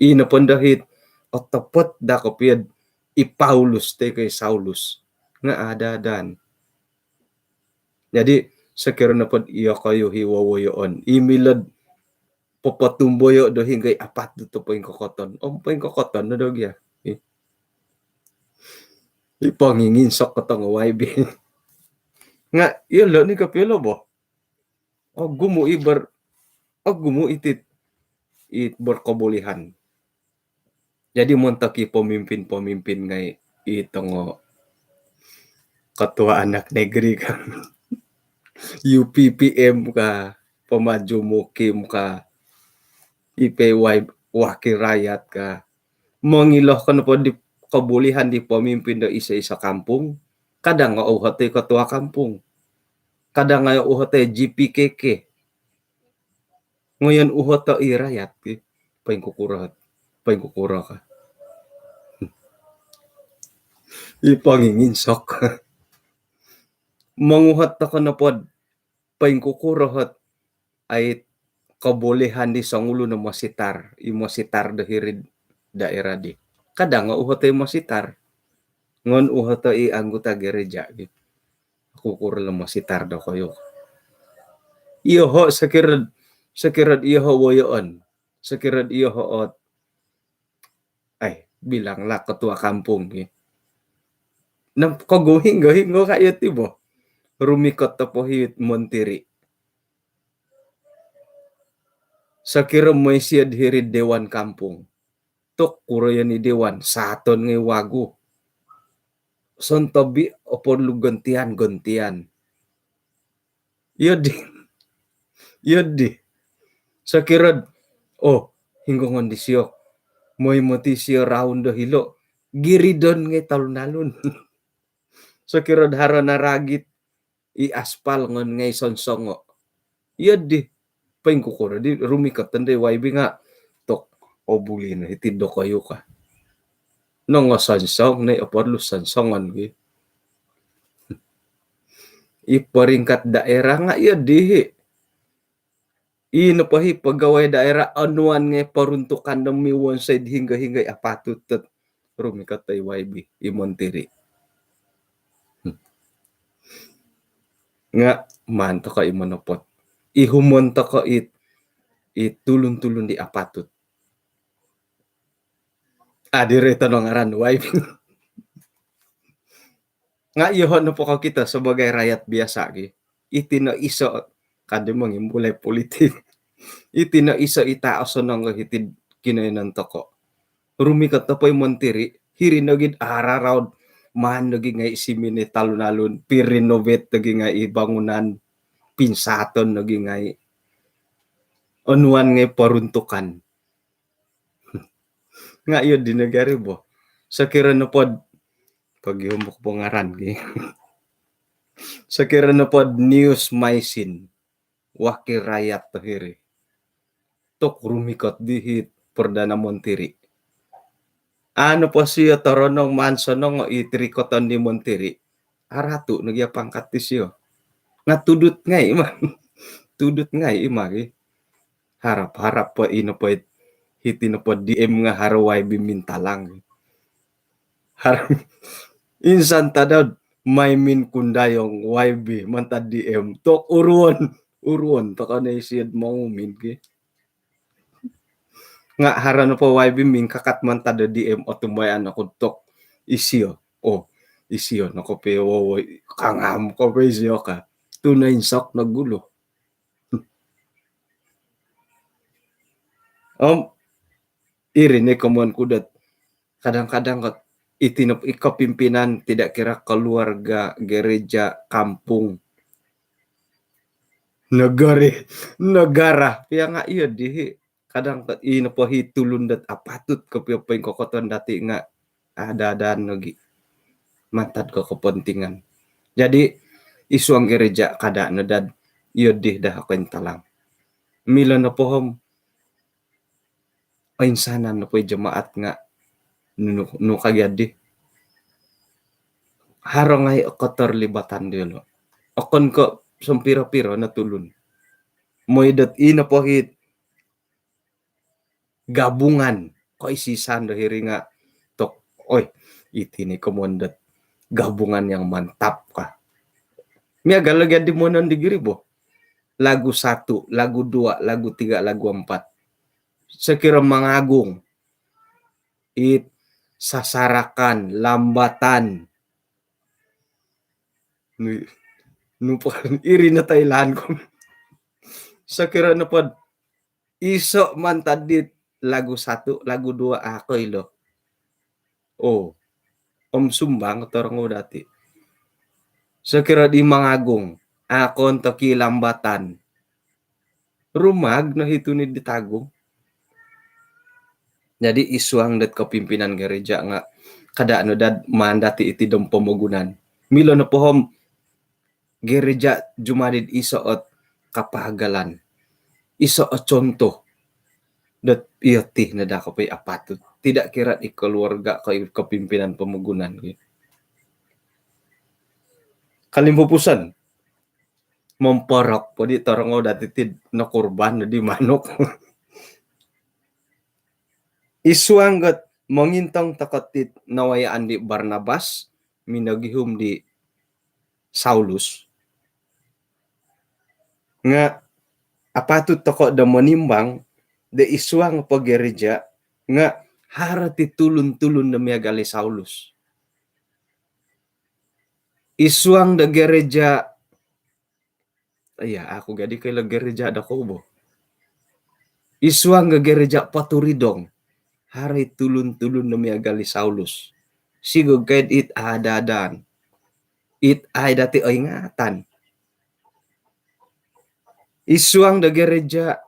Ino pondo hit otopot daa kopio i Paulus toi ko' i Saulus. Nga' ada-adaan. Jadi sokiro nopod iyokoyu hi wowoyoon, i milo'd popotumboyo' do hinonggo i apat dot poingkokoton. Om poingkokoton no do gia. I, i ponginginsok ko tongo Y B. Nga' iyolo' ni kopio lo bo. Ogumu' i ber-, ogumu' iti it berkebolehan. Jadi montok i pemimpin-pemimpin ngai' i tongo ketua anak negeri ka, U P P M ka, pemaju mukim ka, I P Y, wakil rakyat ka. Mongilo ko nopo di kebolehan di pemimpin do iso-iso kampung, kada' nga' uhoto i ketua kampung. Kada' nga' uhoto i G P K K. Ngoyon uhoto i rakyat, ki. Poingkukuro, poingkukuro ka. I ponginginsok. Monguhot toko nopod poingkukuro ot ai kebolehan di songulun o mositar, i mositar do hiri'd daerah di. Kada' nga' uhoto i mositar. Ngoyon uhoto i anggota gereja, ki. Kukuro lo mositar dokoyu. Iyoho' sokiro'd, sokiro'd iyoho' woyoon. Sokiro'd iyoho' ot, ai, bilanglah ketua kampung, ki. Nah, kogumu' hinggo-hinggo ka iyo ti bo. Rumikot topo hit montiri. Sokiro moi siyo'd hiri'd dewan kampung. Tok kuro iyo ni dewan, saaton ngai' wagu. Sontobi' oporlu gontian-gontian. Iyo di. Iyo di. Sokiro'd, oh, hinggo ngoyon disio, moi moti sio raun do hilo', giridon ngai' talun-alun. Sokiro'd haro naragit i aspal ngoyon ngai' sonsongo'. Iyo di, poingkukuro di rumikot tondo i Y B nga' obuli no hiti dokoyu ka. Nongosonsong no i oporlu sonsongon gi. I peringkat daerah nga iyo dihi. I nopo hi pegawai daerah onuan ngai peruntukan do miwonsoi di hinggo-hinggo i apatut dot rumikot do i Y B, i montiri. Hmm. Nga maan toko i monopot. Ihumon toko i, i tulun-tulun di apatut. Adi ri tono ngaran Y B. Nga iyoho nopo kokito sebagai rakyat biasa ki. Iti no iso, kada mongimbulai politik. Iti no iso ita osonong ko hiti kinoiyonon toko. Rumikot nopo i montiri, hiri nogi araraud, maan nogi ngai simin i talun-alun, pirinovate nogi ngai bangunan, pinsaton nogi ngai, onuan ngai peruntukan. Nga iyo di negari bo. Sekira nopod, pagi humuk pengaran gi. Sekira nopod news maisin, wakil rakyat to hiri. Tok rumikot dihi Perdana Menteri. Anu po sio toronong maan sonong i tirikoton di montiri. Aratu nogi pangkat di sio. Nga tudut ngai ima. Tudut ngai ima gi. Harap-harap po ino po it, hiti nopo D M nga haro Y B mintalang. Harap insan tadau mai min kundayong Y B mantad D M. Tok uruon, uruon toko no isio mongumin ki. Nga haro nopo Y B mingkakat mantad D M otumbayaan oku tok isio. Oh, isio no kopi wowoi kangam kopi isio ka. Tu noinsok no gulu. Om iri ni komoyon ku dot kadang-kadang kot iti nopo i kepimpinan tidak kira keluarga, gereja, kampung, negeri, negara pia nga iyo dihi. Kadang kot i nopo hi tulun dot apatut kopio poingkokoton dati nga ada-adaan nogi mantad ko kepentingan. Jadi isuang gereja kada no dad iyo dih dah kointalang. Milo nopo om oinsanan nopo i jemaat nga nu, nu kagi adi. Haro ngai keterlibatan diolo. Okon ko sompiro-piro no tulun. Moi dot i nopo hi gabungan koisisan do hiri nga tok, oi, iti ni komoyon dot gabungan yang mantap ka. Miagal logi adi monon di giri bo. Lagu satu, lagu dua, lagu tiga, lagu empat. Sekira mangagung. It sasarakan, lambatan. Nu, nu po iri no toilaan ko. Sekira nopod iso mantad dit lagu satu, lagu dua, ah, koilo. Oh, om sumbang torongou dati. Sekira di mangagung, akon toki lambatan. Rumag no hitu ni di tagung. Jadi isuang dot kepimpinan gereja nga kada no dad maan dati iti dom pomogunan. Milo nopo om gereja jumadid iso ot kapagalan, iso ot contoh dot iyo ti no dah kopi apatut. Tidak kira i keluarga ko i kepimpinan pomogunan. Kalimpupuson, momporok po di torongou dati tid nokorban di manuk. Isuang got mongintong toko tit nawayaan di Barnabas minogihum di Saulus. Nga apatut toko do monimbang do isuang po gereja nga haro ti tulun-tulun do miagal i Saulus. Isuang do gereja, iya, aku gadi koilo gereja do kou bo. Isuang do gereja Paturidong. Haro i tulun-tulun do miagal i Saulus. Sigog kaid it ada-adaan. It ai dati oingatan. Isuang do gereja,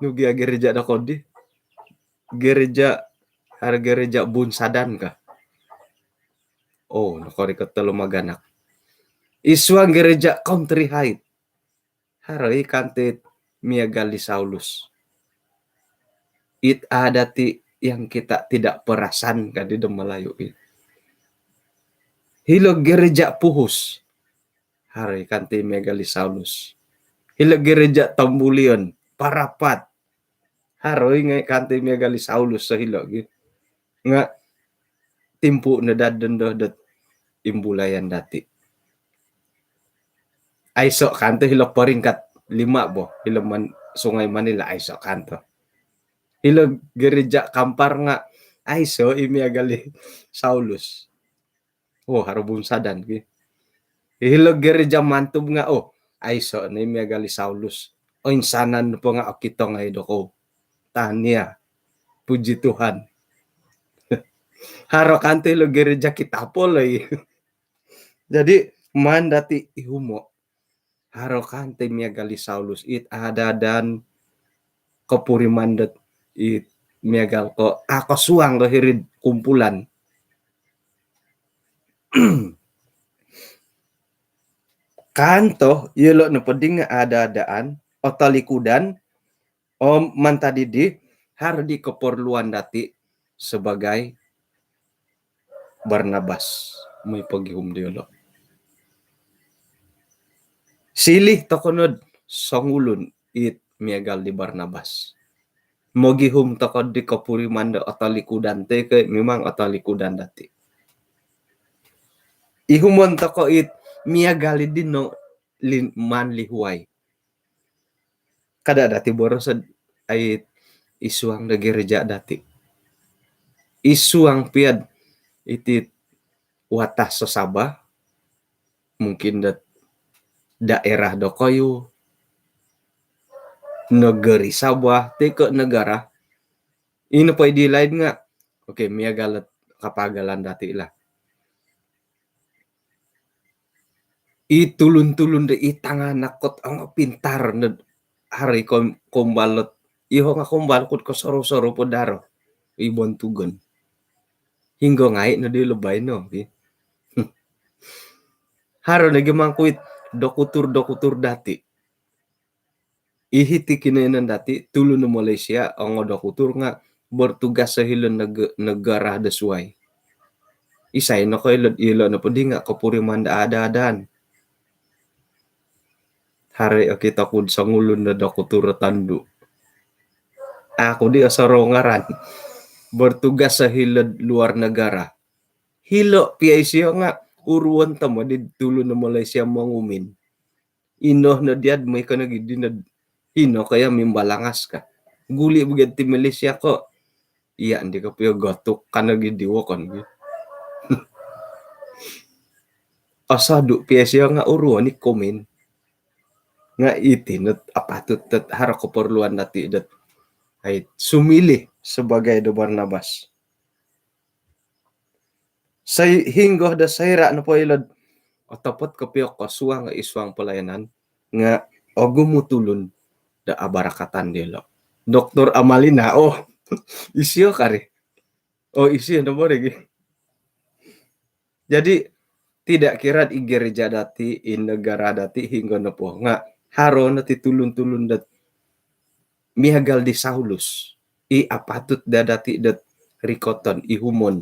nu gia gereja do kodi? Gereja, haro gereja Bunsadan ka? Oh, nokorikot tolu maganak. Isuang gereja Country Height. Haro i kanti miagal di Saulus. It ada ti yang kita tidak perasan, kadi do Melayu i. Hilo gereja Puhus, haro i kanto miagal di Saulus. Hilo gereja Tambulion, Parapat, haro i ngai kanto miagal di Saulus so hilo gi. Nga timpu no dad dondo dot imbulayan dati. Aiso kanto hilo peringkat lima bo, hilo man, Sungai Manila, aiso kanto. Hilo gereja Kampar nga aiso i miagal di Saulus. Oh, haro bunsadan ki. Hilo gereja Mantub nga, oh, aiso ni miagal di Saulus. Oinsanan po nga okito ngai dokou. Tania. Puji Tuhan. Haro kanto hilo gereja Kitapol lagi. Jadi, maan dati ihumo. Haro kanto miagal di Saulus, it adadan, kopuriman dot it miagal ko, ah, kosuang ko hiri'd kumpulan. Kanto, iyolo nopo di nga ada-adaan, otolikudan, om mantad di, haro di keperluan dati sebagai Barnabas, moi pogihum diolo. Silih tokou nod songulun it miagal di Barnabas. Mogihum tokou di kopuriman do otolikudan ti, ke memang otolikudan dati. Ihumon tokou it miagal di no lin-, maan lihuai. Kada dati boroso ai id suang do gereja dati. Id suang pia'd iti watas so Sabah, mungkin dot daerah dokoyu, negeri Sabah, toi ko negara. Ino po i di laid nga, okey, miagal ot kapagalan dati lah. I tulun-tulun do i tanganak kot ongo pintar no haro i kom-, kombal ot. Iho nga kombal kot kosoru-soru po daro. I bontugon. Hinggo ngai no di lebai no, ki. Haro nogi mangkuit dokutur-dokutur dati. Iti kinoiyonon dati, tulun do Malaysia, ongo dokutur nga bertugas so hilo neg-, negara do suai. Isai no ko ilo, ilo nopo di nga kopuriman do ada-adaan. Haro i okito ku'd songulun do dokutur tandu. Aku di osorou ngaran. Bertugas so hilo luar negara. Hilo pia isio nga uruon tomod di tulun do Malaysia mongumin. Ino no dia'd moi ko nogi di nod hino ko ya mimbalangas ka. Guli bo gia ti Malaysia ko. Iya ndi ko pia gotuk ka nogi di wokon gi. Osodu pia isio nga uruon i kumin. Nga iti not apatut dot haro keperluan dati dot ai sumilih sebagai do Barnabas. Sai-, hinggo do soira nopo ilo'd otopot kopio kosuang id suang pelayanan nga ogumu tulun do abarakatan diolo. Doktor Amalina, oh, isio kari. Oh, isio nopo ri gi. Jadi, tidak kira id gereja dati, id negara dati, hinggo nopo nga haro no ti tulun-tulun dot miagal di Saulus, i apatut daa dati dot rikoton, ihumon,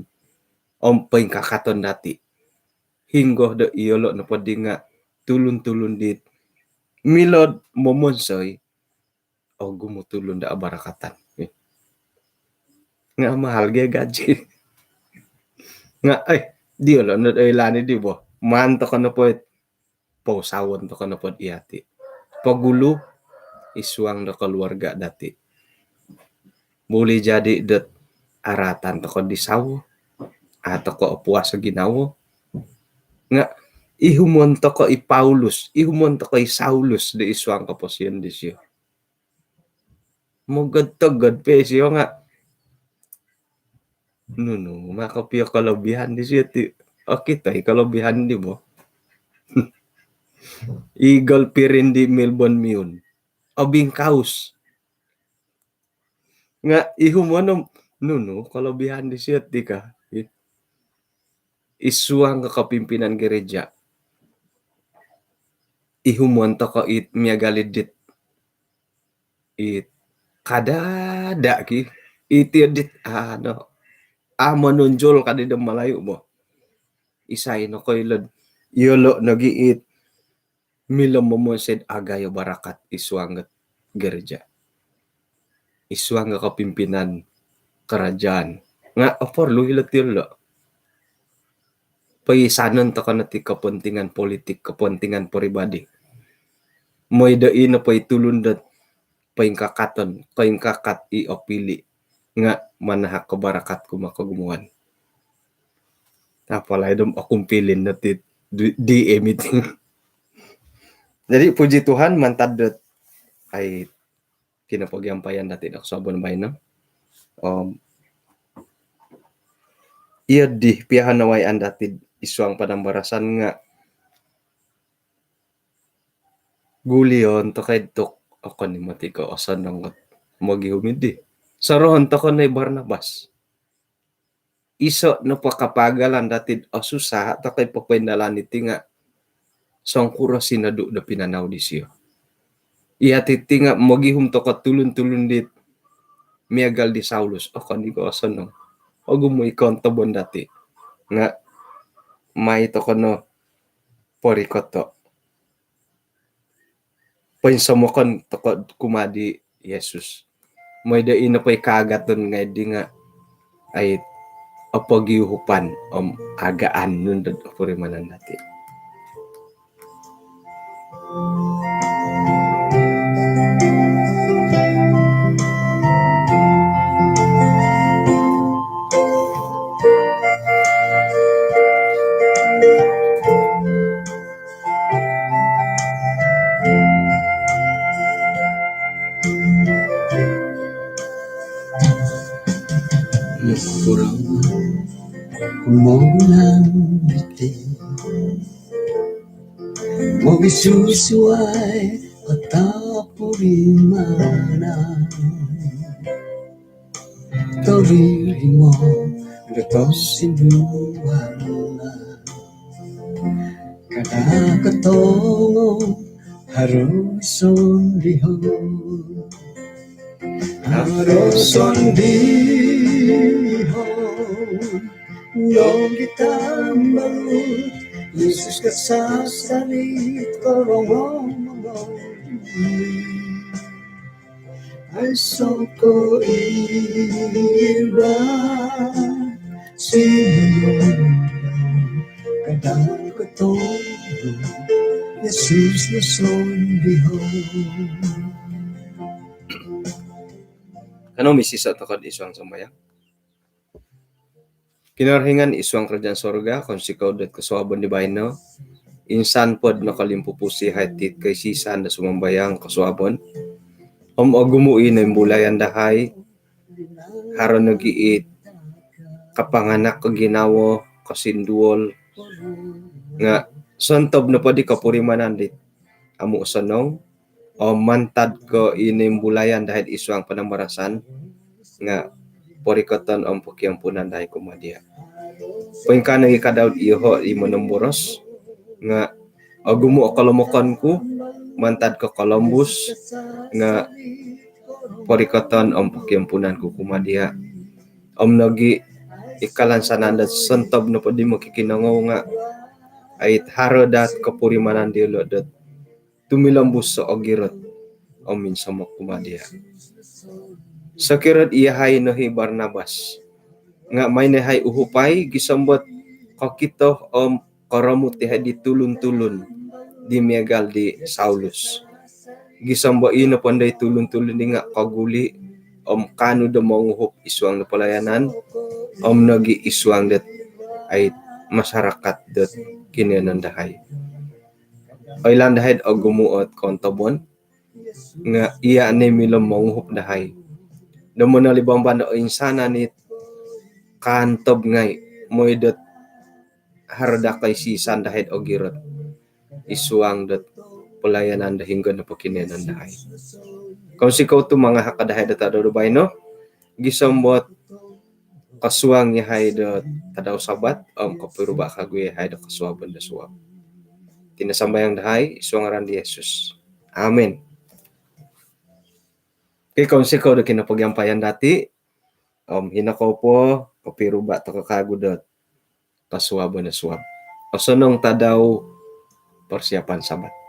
om poingkakaton dati. Hinggo do iyolo nopo di nga tulun-tulun dit milo'd momonsoi, ogumu tulun do abarakatan. Nga mahal gia gaji. Nga, eh, diolo nod oilaan di bo. Maan tokou nopo it pousawon tokou nopo diti. Pogulu id suang do keluarga dati. Boleh jadi dot aratan tokou di sawo, a tokou opuas o ginawo. Nga ihumon tokou i Paulus, ihumon tokou i Saulus do id suang koposion disio. Mogod-togod pia isio nga nunu ma kopio kelebihan disio ti. Okito i kelebihan di bo. Eagle pirin di Melbourne Miun. Obingkaus. Nga ihumon om nunu kelebihan disio ti ka. Id suang ko kepimpinan gereja. Ihumon tokou it miagal dit, it kadada ki. Iti dit, ah, no. Ah, menonjol kadi do Malayu bo. Isai no koilo. Iyolo nogi it milo momonsoi agayo barakat id suang gereja. Id suang kepimpinan kerajaan. Nga oporlu ilo ti ilo. Poisanon tokou no ti kepentingan politik, kepentingan peribadi. Mooi do ino poi tulun dot poingkakaton, poingkakat i opili nga manahak ko barakat kumaa kogumuan. Apalagi dom aku pilih no ti di, di e meeting. Jadi puji Tuhan mantad dot ai kinopogiampayan dati do kosuabon baino. Om, iyo di piahan nawai an dati id suang panambarasan nga gulion tokou tok okon i moti ko osonong ot mogihum di. Sorohon tokou no i Barnabas. Iso nopo kapagalan dati osusa tokou popoindalan iti nga songkuro sinodu do pinanau disio. Iya titi nga mogihum tokou tulun-tulun dit miagal di Saulus. Okon i ko osonong. Ogumu i kontobon dati. Nga mai tokou no porikoto. Poinsomokon tokou kumaa di Yesus. Mooi do ino poi kaagaton ngai di nga ai opogiuhupan om agaan nunu dot opurimanan dati. Nokorongou kumogunan iti mogisusuai atau purimanan. Toririmo do tosinduan kada kotongo haro sondihon. Haro sondihon. Nong kita malu Yesus kasasari korongou mongou. Ai songko iba sino kadang kotohu Yesus no sondihon. Kanou misisa tokou id suang sambayang. Kinorohingan id suang kerajaan sorga, kounsikou dot kosuabon di baino. Insan po do nokolimpupusi hai tit koisisan do sumambayang kosuabon. Om ogumu i noimbulayan dahai, haro nogi it kapanganak ko ginawo, kosinduol. Nga sontob nopo di kopurimanan dit amu osonong, om mantad ko inimbulayan dahai id suang panambarasan nga porikoton om pokiampunan dahai kumaa dia. Poingkaa nogi ka Daud iyoho i monomboros nga ogumu o kolomokon ku mantad ko kolombus nga porikoton om pokiampunan ku kumaa dia. Om nogi i kalansanan dot sontob nopo di mokikinongou nga ai haro dot kopurimanan diolo dot tumilombus so ogirot om minsomok kumaa dia. Sokiro dot iyahai no hi Barnabas nga mai no hai uhupai gisom dot kokito om koromut iyahai di tulun-tulun di miagal di Saulus. Gisom dot ino po ndai tulun-tulun di nga koguli om kaanu do monguhup id suang do pelayanan om nogi id suang dot ai masyarakat dot kinoyonon dahai. Oilaan dahai dot ogumu ot kontobon nga iya no milo monguhup dahai do monolibamban do oinsanan it kaantob ngai mooi dot haro daa koisisan dahai dot ogirot id suang dot pelayanan do hinonggo nopo kinoyonon dahai. Kounsikou tu mangahak ka dahai do tadau do baino gisom dot kosuang iyahai do tadau Sabat om kopiruba kagu iyahai do kosuabon do suab. Iti no sambayang dahai id suang ngaran di Yesus. Amin. Okey, kounsikou do kinopogiampayan dati. om hino kou po kopiruba' toko' kagu dot kosuabon o suab. Osonong tadau persiapan Sabat.